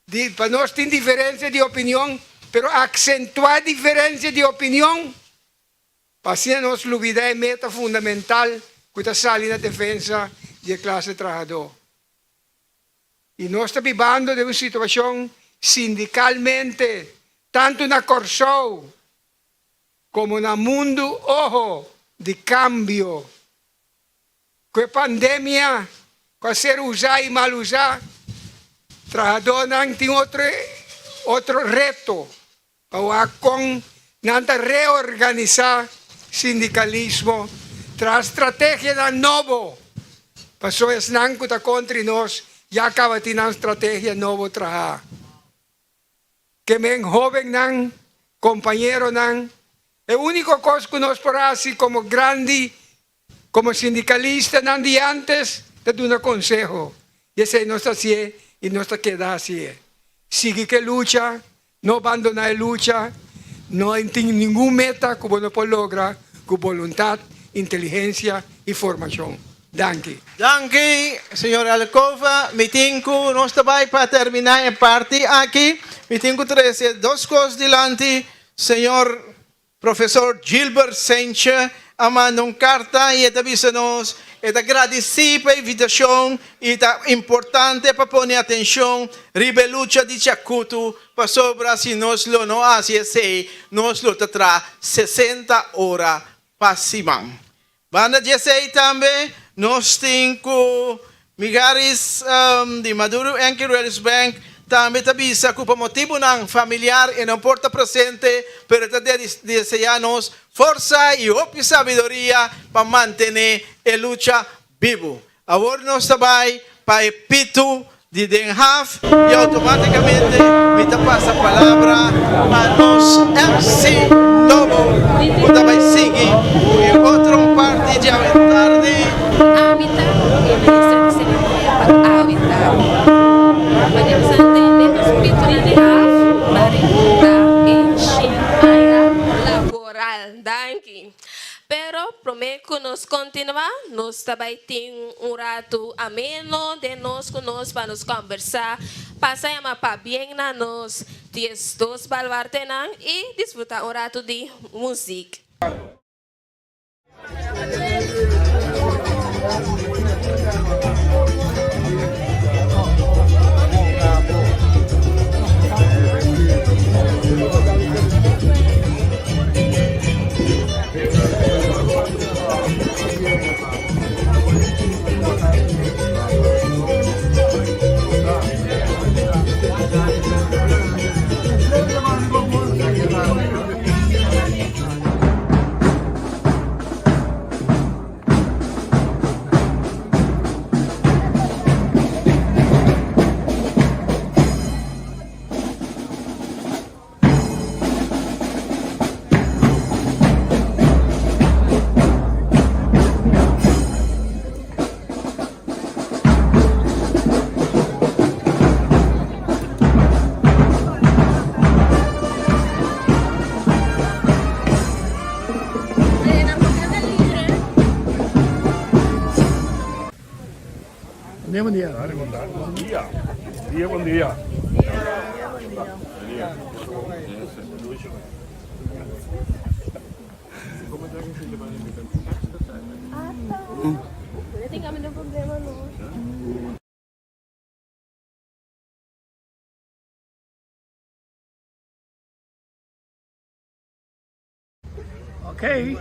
Di, pa nos tin diferencia di opinion, pero accentua diferencia di opinion pa asina nos lubida e meta fundamental cu ta sali na defensa di e clase trahador. Y nos ta bibando den un situacion sindicalmente, tanto na Corsou como na mundo, oho, di cambio. Ku e pandemia ku a ser usá i mal usá, trahadónan tin otro otro reto pa wak kon Nan ta reorganisá sindikalismo tras strategianan nobo, pasobra esnan ku ta kontri nos ya kaba tin nan strategia nobo trahá. Ke men hóbennan, kompañeronan, e úniko kos ku nos por hasi komo grandi, komo sindikalistanan di ántes ta duna konseho. I esei nos ta hasié i nos ta keda hasié. Sigui ku e lucha, no bandoná e lucha, no tin ningun meta ku bo no por logra ku boluntat, inteligensia i formashon. Danki. Danki, señor Alcova. Mi tin ku nos ta bai pa terminá e parti aki. Mi tin ku trese dos kos dilanti. Señor Profesor Gilbert Sentje a manda un karta i e ta bisa nos e ta gradisí pa e invitashon i ta importante pa pone atenshon riba e lucha di Chakutu pasobra si nos lo no hasi esei nos lo ta traha 60 ora pa siman. Banda di esei tambe nos tin ku Migaris di Maduro Enquiries Bank tambe ta bisa ku pa motibunan familiar e no por ta presente pero ta desea nos forsa i hopi sabiduria pa mantene e lucha bibu. Awor nos ta bai pa e pitu di den haf y automaticamente mi ta pasa palabra pa nos MC nobo cu ta bai sigui cu e otro parti djawe tardi. Ami ta e minister di ceremonia pa awe tardi. Manera bo sa ntende nos pitunan di haf ta remonta e shin aña laboral. Danki. Pero promé ku nos kontinuá, nos ta bai tin un ratu ameno den nos ku nos pa nos kòmbersá, pasa yama pabien na nos 12 baluartenan i disfrutá un ratu di muzik. Bon dia, bon dia. Bon dia. Dia, bon dia. Okay.